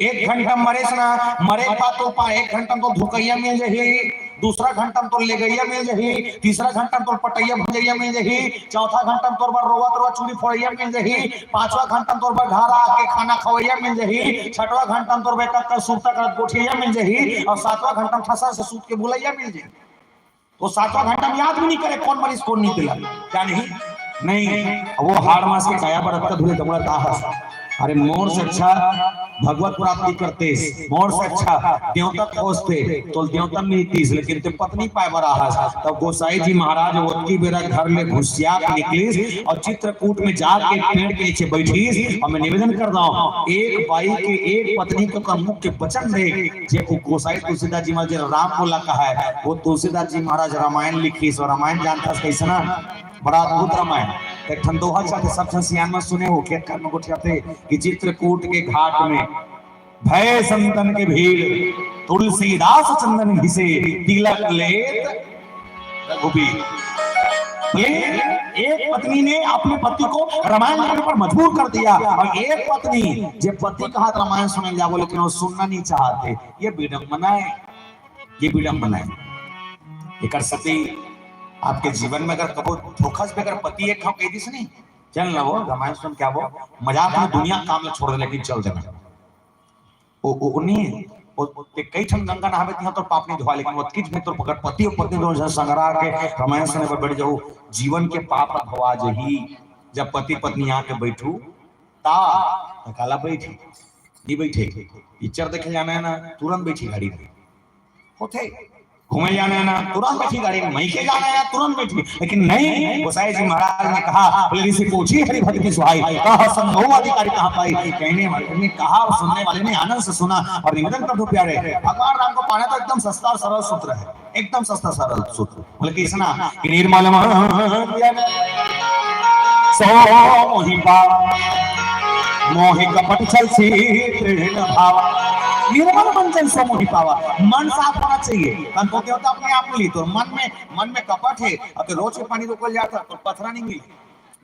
एक घंटा मरेस ना, मरे के बाद तो पा-, एक घंटा तो धुकैया मिल जाही, दूसरा घंटा तो लेगैया मिल जाही, तीसरा घंटा तो पटैया भुजैया मिल जाही, चौथा घंटा तोर बर रोवत रोवत चूड़ी फोड़ैया मिल जाही, पांचवा घंटा तोर बर घर आके खाना खवैया मिल जाही, छठवा घंटा तोर बेटा का सुरता करत गोठिया मिल जाही, और सातवां घंटा ठसा से सूत के बुलैया मिल जाही। तो सातवां घंटा में याद भी नहीं करे कौन मरीज कौन नहीं दिला, क्या नहीं? नहीं, वो हाड़ मास के काया बर अतका धूले दमड़ा का हस। अरे मोर से अच्छा भगवत प्राप्ति करतेस, मोर से अच्छा देवता खोजते, तो देवता मिलतीस, लेकिन ते पत्नी पाए बर आहस। तब गोसाई जी महाराज ओतकी बेरा घर ले घुसिया के निकलिस और चित्रकूट में जाके एक पेड़ के नीचे बैठिस। और मैं निवेदन करत हूँ, एक बाई के एक पत्नी के ओकर मुख के वचन देख, जे वो गोसाई तुलसीदास जी महाराज जी राम बोला कहा है, वो तुलसीदास जी महाराज रामायण लिखिस। और रामायण जानथस कइसना? बड़ा अद्भुत रामायण। एक ठन दोहा चलथे, सब झन सियान मन सुने हो, खेत खार में गोठियाथे कि चित्रकूट के घाट में भय संतन के भीड़, तुलसीदास चंदन घिसे, तिलक लेत रघुबीर। ये एक पत्नी ने अपने पति को रामायण लिखने पर मजबूर कर दिया, और एक पत्नी, जे पति कहत रामायण सुने जाबो, लेकिन वो सुनना नहीं चाहते। ये विडंबना है, ये विडंबना है। एकर सेती आपके जीवन में अगर कबो धोखा से अगर पति एक घाव कह दिस नहीं, चल ना वो रामायण सुन के आबो, मजाक में दुनिया काम ला छोड़ दे, लेकिन चल देना। ओ, ओ, ओ नहीं, ओ, ओ, ते कई ठन गंगा नहाबे तिहां तोर पाप नहीं धोआ, लेकिन ओतकीच में तोर पकड़ पति और पत्नी दोनों झन संगरा के रामायण सुने बर बैठ जाओ, जीवन के पाप धोआ जही। जब पति पत्नी आके बैठू, ता, त काला बैठी, नहीं बैठे। पिक्चर देखे जाना है ना, तुरंत बैठी गाड़ी में। होथे, घूमे जाना है ना, तुरंत बैठी गाड़ी में। मइके जाना है ना, तुरंत बैठी। लेकिन नहीं, गोसाई जी महाराज ने कहा, बोले, "ऋषि पूछी हरि भक्ति सुहाई, कहा संभव अधिकारी कहाँ पाई।" कहने वाले ने कहा और सुनने वाले ने आनंद से सुना। और निवेदन कर दो प्यारे, भगवान राम को पाना तो एकदम सस्ता और सरल सूत्र है, एकदम सस्ता सरल सूत्र। बोले, "कइसना?" कि निर्मल मन सो मोहि पावा, मोहि कपट छल छीत न भावा। निर्मल मन जन सो मोहि पावा, मन साफ होना चाहिए। तन तो देवता अपने आप मिली, तो मन में, मन में कपट है, अब तो रोज के पानी रोकल जाता, तो पथरा नहीं मिले,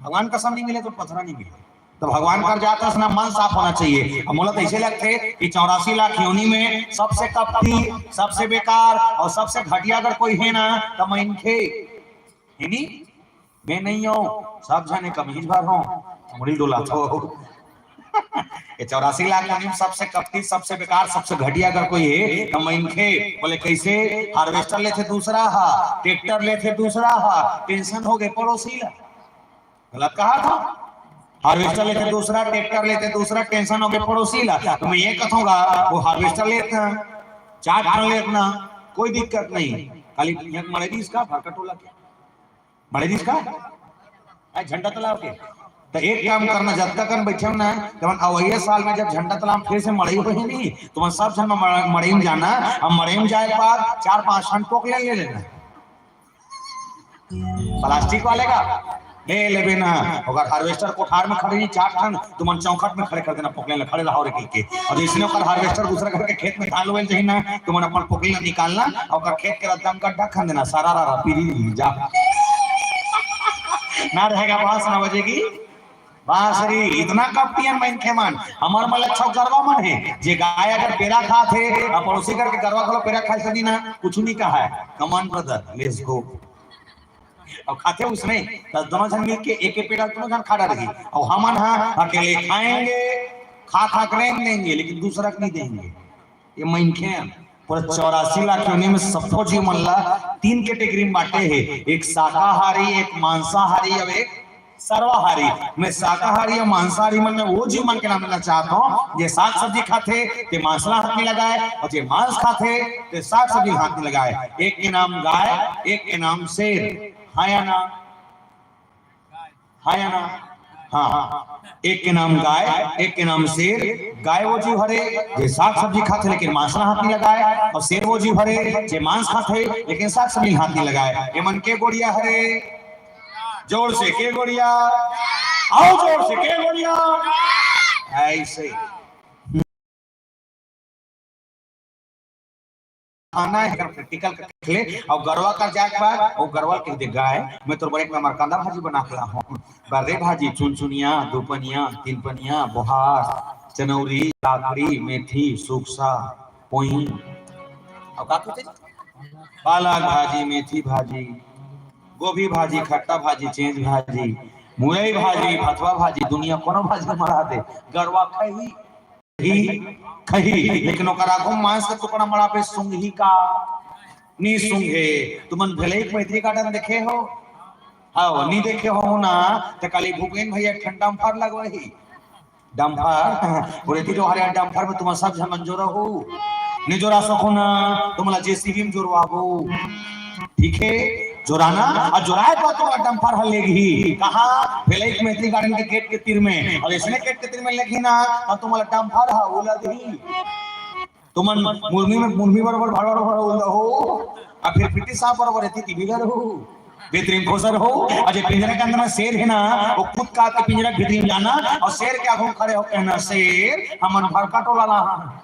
भगवान कसम नहीं मिले, तो पथरा नहीं मिले। तो भगवान कर जाता ना, मन साफ होना चाहिए। अब मोला तो ऐसे लगते कि चौरासी लाख योनि में सबसे कपटी, सबसे बेकार और सबसे घटिया अगर कोई है ना, तो मैं इनके, है नी? मैं नहीं हूँ, सब झने कमीज भर हो, मुड़ी डोला तो। ये चौरासी लाख योनि में सबसे कपटी, सबसे बेकार, सबसे घटिया अगर कोई है, तो मैं इनके बोले, कैसे? हार्वेस्टर लेथे दूसरा हा, ट्रैक्टर लेथे दूसरा हा, टेंशन हो गए पड़ोसी ला। गलत कहा था? हार्वेस्टर लेथे दूसरा, ट्रैक्टर लेथे दूसरा, टेंशन हो गए पड़ोसी ला। तो मैं ये कहूंगा, वो हार्वेस्टर लेतना, चार ठन लेतना, कोई दिक्कत नहीं। खाली यहाँ मड़ई दिस का, फरका टोला के मड़ई दिस का, आ, झंडा तालाब के। तो एक काम करना, जब तक हम बैठे ना, तब अवैया साल में जब झंडा तालाब फिर से मड़ई होही नहीं, तुमन सब झन मड़-, मड़ई में जाना। अब मड़ई में जाए के बाद चार पांच ठन पोकलेन ले लेना, प्लास्टिक वाले का ले लेबे ना। अगर हार्वेस्टर कोठार में खड़े नहीं, चार ठन तुमन चौखट में खड़े कर देना, पोकलेन ला खड़े रहो रे कह के। और जैसे ओकर हार्वेस्टर दूसरा घर के खेत में धान बोए जाही ना, तुमन अपन पोकलेन ला निकालना, ओकर खेत के रद्दा में गड्ढा खन देना, सारा रा रा पीरी जा। ना रहेगा, बांस ना बजेगी बांसुरी। इतना कपटियन मनखे मन, हमर मन अच्छा गरवा मन है, जे गाय अगर पेरा खात है, और पड़ोसी घर के गरवा घलो पेरा खाए सकी ना, कुछ नहीं कहा है। Come on brother, let's go। अब खाथे उसने, तो दोनों झन मिलके एक एक पेड़ा दोनों झन खा डारही। और हमन हा अकेले खाएंगे, खा खा के रेंग देंगे, लेकिन दूसरा को नहीं देंगे। ये मनखे हैं, पूरा चौरासी लाख योनि में सब्बो जीव मन ला तीन कैटेगरी में बांटे हे, एक शाकाहारी, एक मांसाहारी और एक सर्वाहारी। मैं शाकाहारी और मांसाहारी मन में वो जीव मन के नाम लेना चाहत हूँ, जे साग सब्जी खाथे, ते मांस ला हाथ नहीं लगाए, और जे मांस खाथे, ते साग सब्जी ला हाथ नहीं लगाए। एक के नाम गाय, एक के नाम शेर। हाँ या ना? हाँ या ना? हाँ। एक के नाम गाय, एक के नाम शेर। गाय वो जीव हरे, जे साग सब्जी खाथे, लेकिन मांस ला हाथ नहीं लगाए, और शेर वो जीव हरे, जे मांस खाथे, लेकिन साग सब्जी ला हाथ नहीं लगाए। ये मन के गोड़िया हरे, जोर से के गोड़िया, आओ जोर से के गोड़िया, ऐसे। खाना है, अगर प्रैक्टिकल कर ले, और गरवा कर जाए के बाद, वो गरवा कह दे, "गाय, मैं तोर बर एक नंबर कांदा भाजी बना के ला हूँ, बर्रे भाजी, चुनचुनिया, दो पनिया, तीन पनिया, बोहार, चनौरी, काकड़ी, मेथी, सुकसा, पोई।" और का कहते? पालक भाजी, मेथी भाजी, गोभी भाजी, खट्टा भाजी, चेंज भाजी, मुरई भाजी, भथवा भाजी, दुनिया कोनो भाजी मरा दे, गरवा खाई। ही खही, लेकिन ओकर आगू मांस के टुकड़ा मड़ा पे सूंघही का? नी सूंघे। तुमन भेलई के मैत्री गार्डन देखे हो? हाँ, नी देखे हो ना, त काली भूपेन भैया एक ठन डंपर लगवाही। डंपर, बोले थी जो हरे डंपर में तुम सब झन मन जोरा हो। नी जोरा सको ना, तुमला जेसीबी में जोरवाबो। ठीक है, जोराना, अउ जोराए तो तुमला डंपर ह लेगही। कहाँ? भेलई के मैत्री गार्डन के गेट के तीर में। अउ इसने गेट के तीर में लेगही ना, अउ तुमला डंपर ह उलदही। तुमन मुर्मी में, मुर्मी बरोबर भर, भर, भर उलदहो। अउ फिर पिट्टी साफ बरोबर एती टीवी घर हो। बेहतरीन खोसर हो। अउ जे पिंजरा के अंदर में शेर है ना, वो खुद काट के पिंजरा के भीतरी में जाना अउ शेर के आगू खड़े हो कहना, "शेर, हमन भरका टोला ला हन।"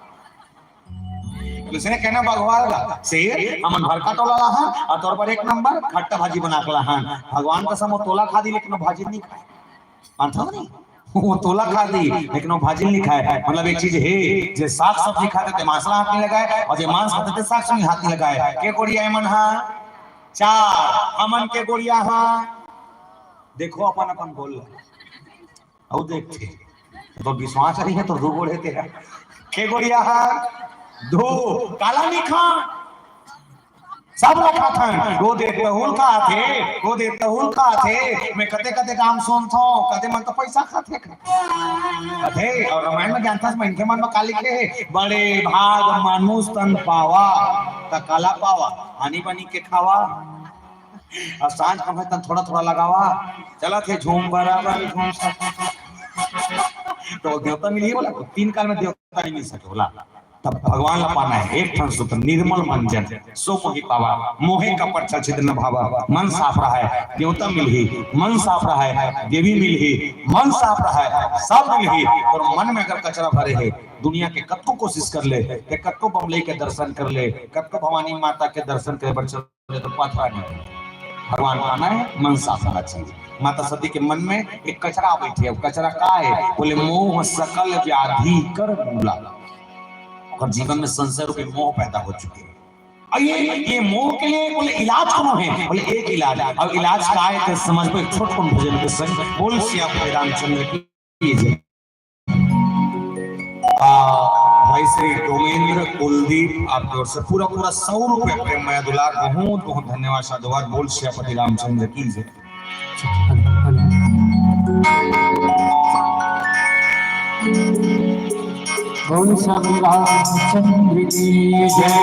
उसने कहना भगवान ला, "शेर, हमन भरका टोला ला हन, अउ तोर बर एक नंबर खट्टा भाजी बना के ला हन।" भगवान कसम, वो तोला खा दी, लेकिन वो भाजी नहीं खाए। मानथव नहीं? वो तोला खा दी, लेकिन वो भाजी नहीं खाए। मतलब एक चीज है, जे साग सब्जी खाथे ते मांस ला हाथ नहीं लगाए, अउ जे मांस खाथे ते साग सब्जी हाथ नहीं लगाए। के गोड़िया एमन हा? चार। हमन के गोड़िया हा? देखो अपन अपन बोल ला। अउ देख थे। तो विश्वास नहीं है तो दू गोड़े ते हा। के गोड़िया हा? दो। काला नहीं खा। सब ला खाथन, वो दे तहुल खाथे, वो दे तहुल खाथे। मैं कते कते काम सुनथों, कते मन तो पैसा खाथे। अरे, अउ रामायण में जानथस, मनखे मन में का लिखे हे? बड़े भाग मानुष तन पावा, त काला पावा, आनी बानी के खावा। अउ सांझ के तन थोड़ा थोड़ा लगावा, चलथे झूम बराबर झूम सब। तो देवता मिलही बोला, तीन काल में देवता नहीं मिल सके बोला। तब भगवान ला पाना है, एक ठन सूत्र, निर्मल मन जन सो मोहि पावा, मोहे कपट छल छिद्र न भावा। मन साफ रहा है, देवता मिलही, मन साफ रहा है, देवी मिलही, मन साफ रहा है, सब मिलही। अउ मन में अगर कचरा भरे है, दुनिया के कतको कोशिश कर ले, ते कतको बमलई के दर्शन कर ले, कतको भवानी माता के दर्शन करे बर चल तो पाथरा नहीं। भगवान पाना है, मन साफ होना चाहिए। माता सती के मन में एक कचरा बैठे है, वो कचरा का है? बोले, "मोह सकल व्याधि कर मूला।" ओकर जीवन में संशय रूपी मोह पैदा हो चुके है। अउ ये, ये मोह के लिए बोले इलाज कौन है? बोले एक इलाज। अउ इलाज का है? तो समझ को एक छोट कौन भजन के संग बोल सियापति रामचंद्र की जय। आ, भाई श्री डोमेंद्र कुलदीप, आपके ओर से पूरा पूरा सौ रुपया प्रेम मया दुलार, बहुत बहुत धन्यवाद, साधुवाद। बोल सियापति रामचंद्र की जय। बोल सियापति रामचंद्र की जय।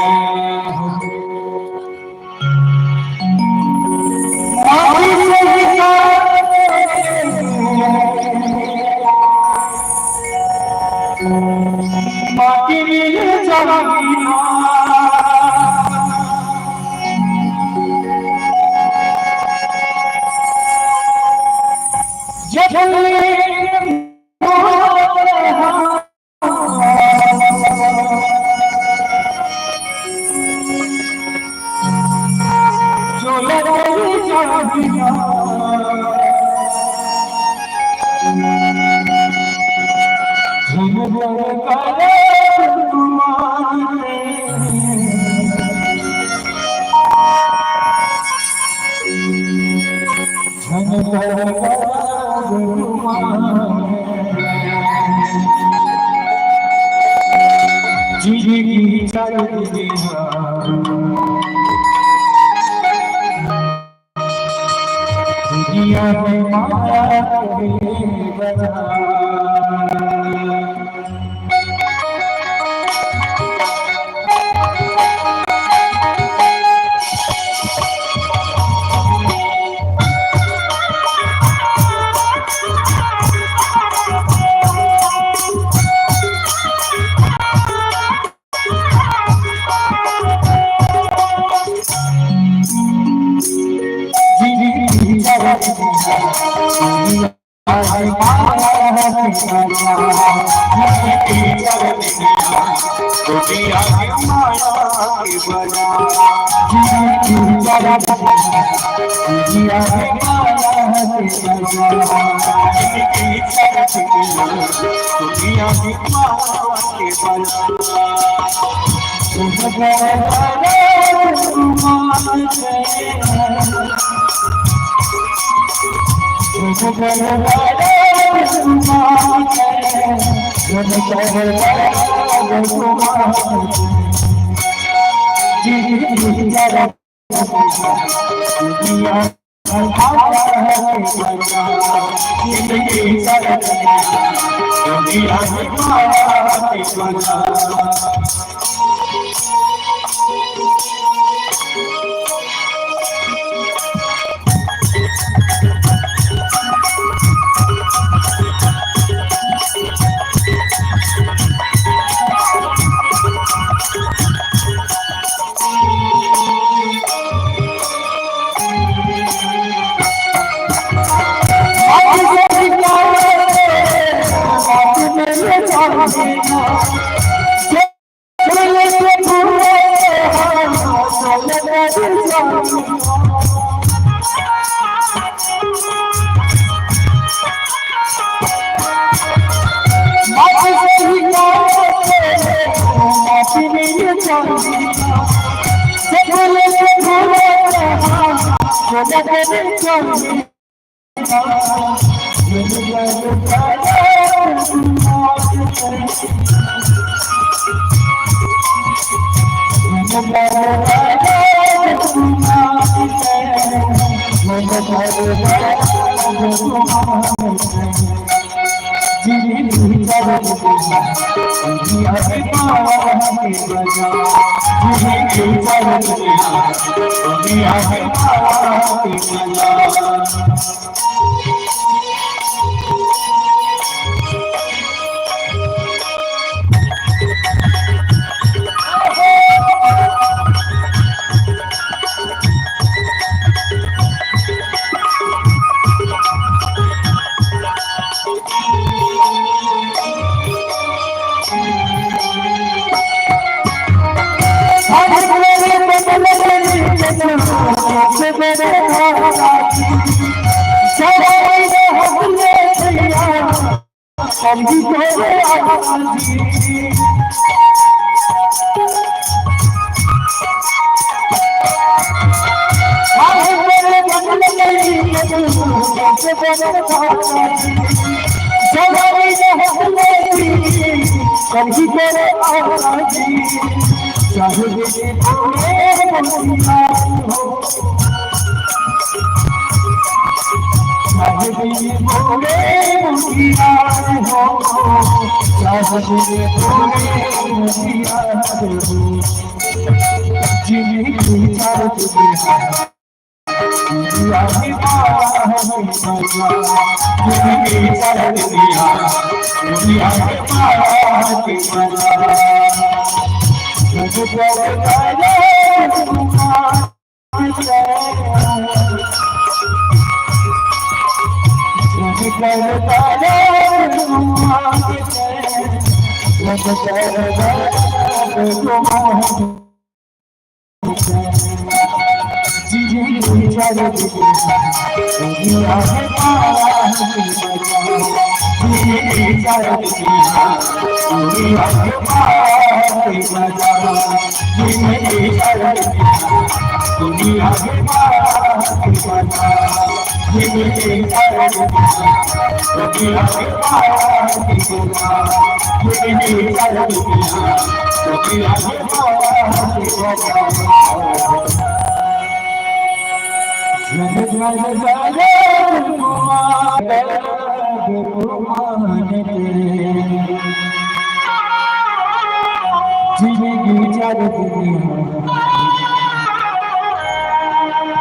जिंदगी चार दुनिया,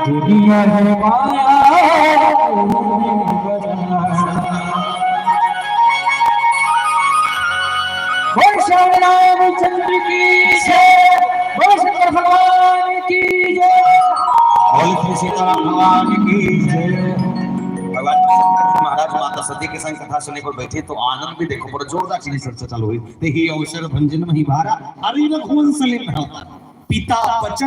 दुनिया है माया। बोल श्याम रामचंद्र की जय, बोल शंकर भगवान की जय, बोल श्री सीताराम भगवान की जय। भगवान शंकर जी महाराज माता सती के संग कथा सुने बर बैठे तो आनंद भी देखो, बड़ा जोरदार चीज चर्चा चालू हुई। ते ही अवसर भंजन मही भारा, हरि रघुवंश लेन हवता। पिता बचन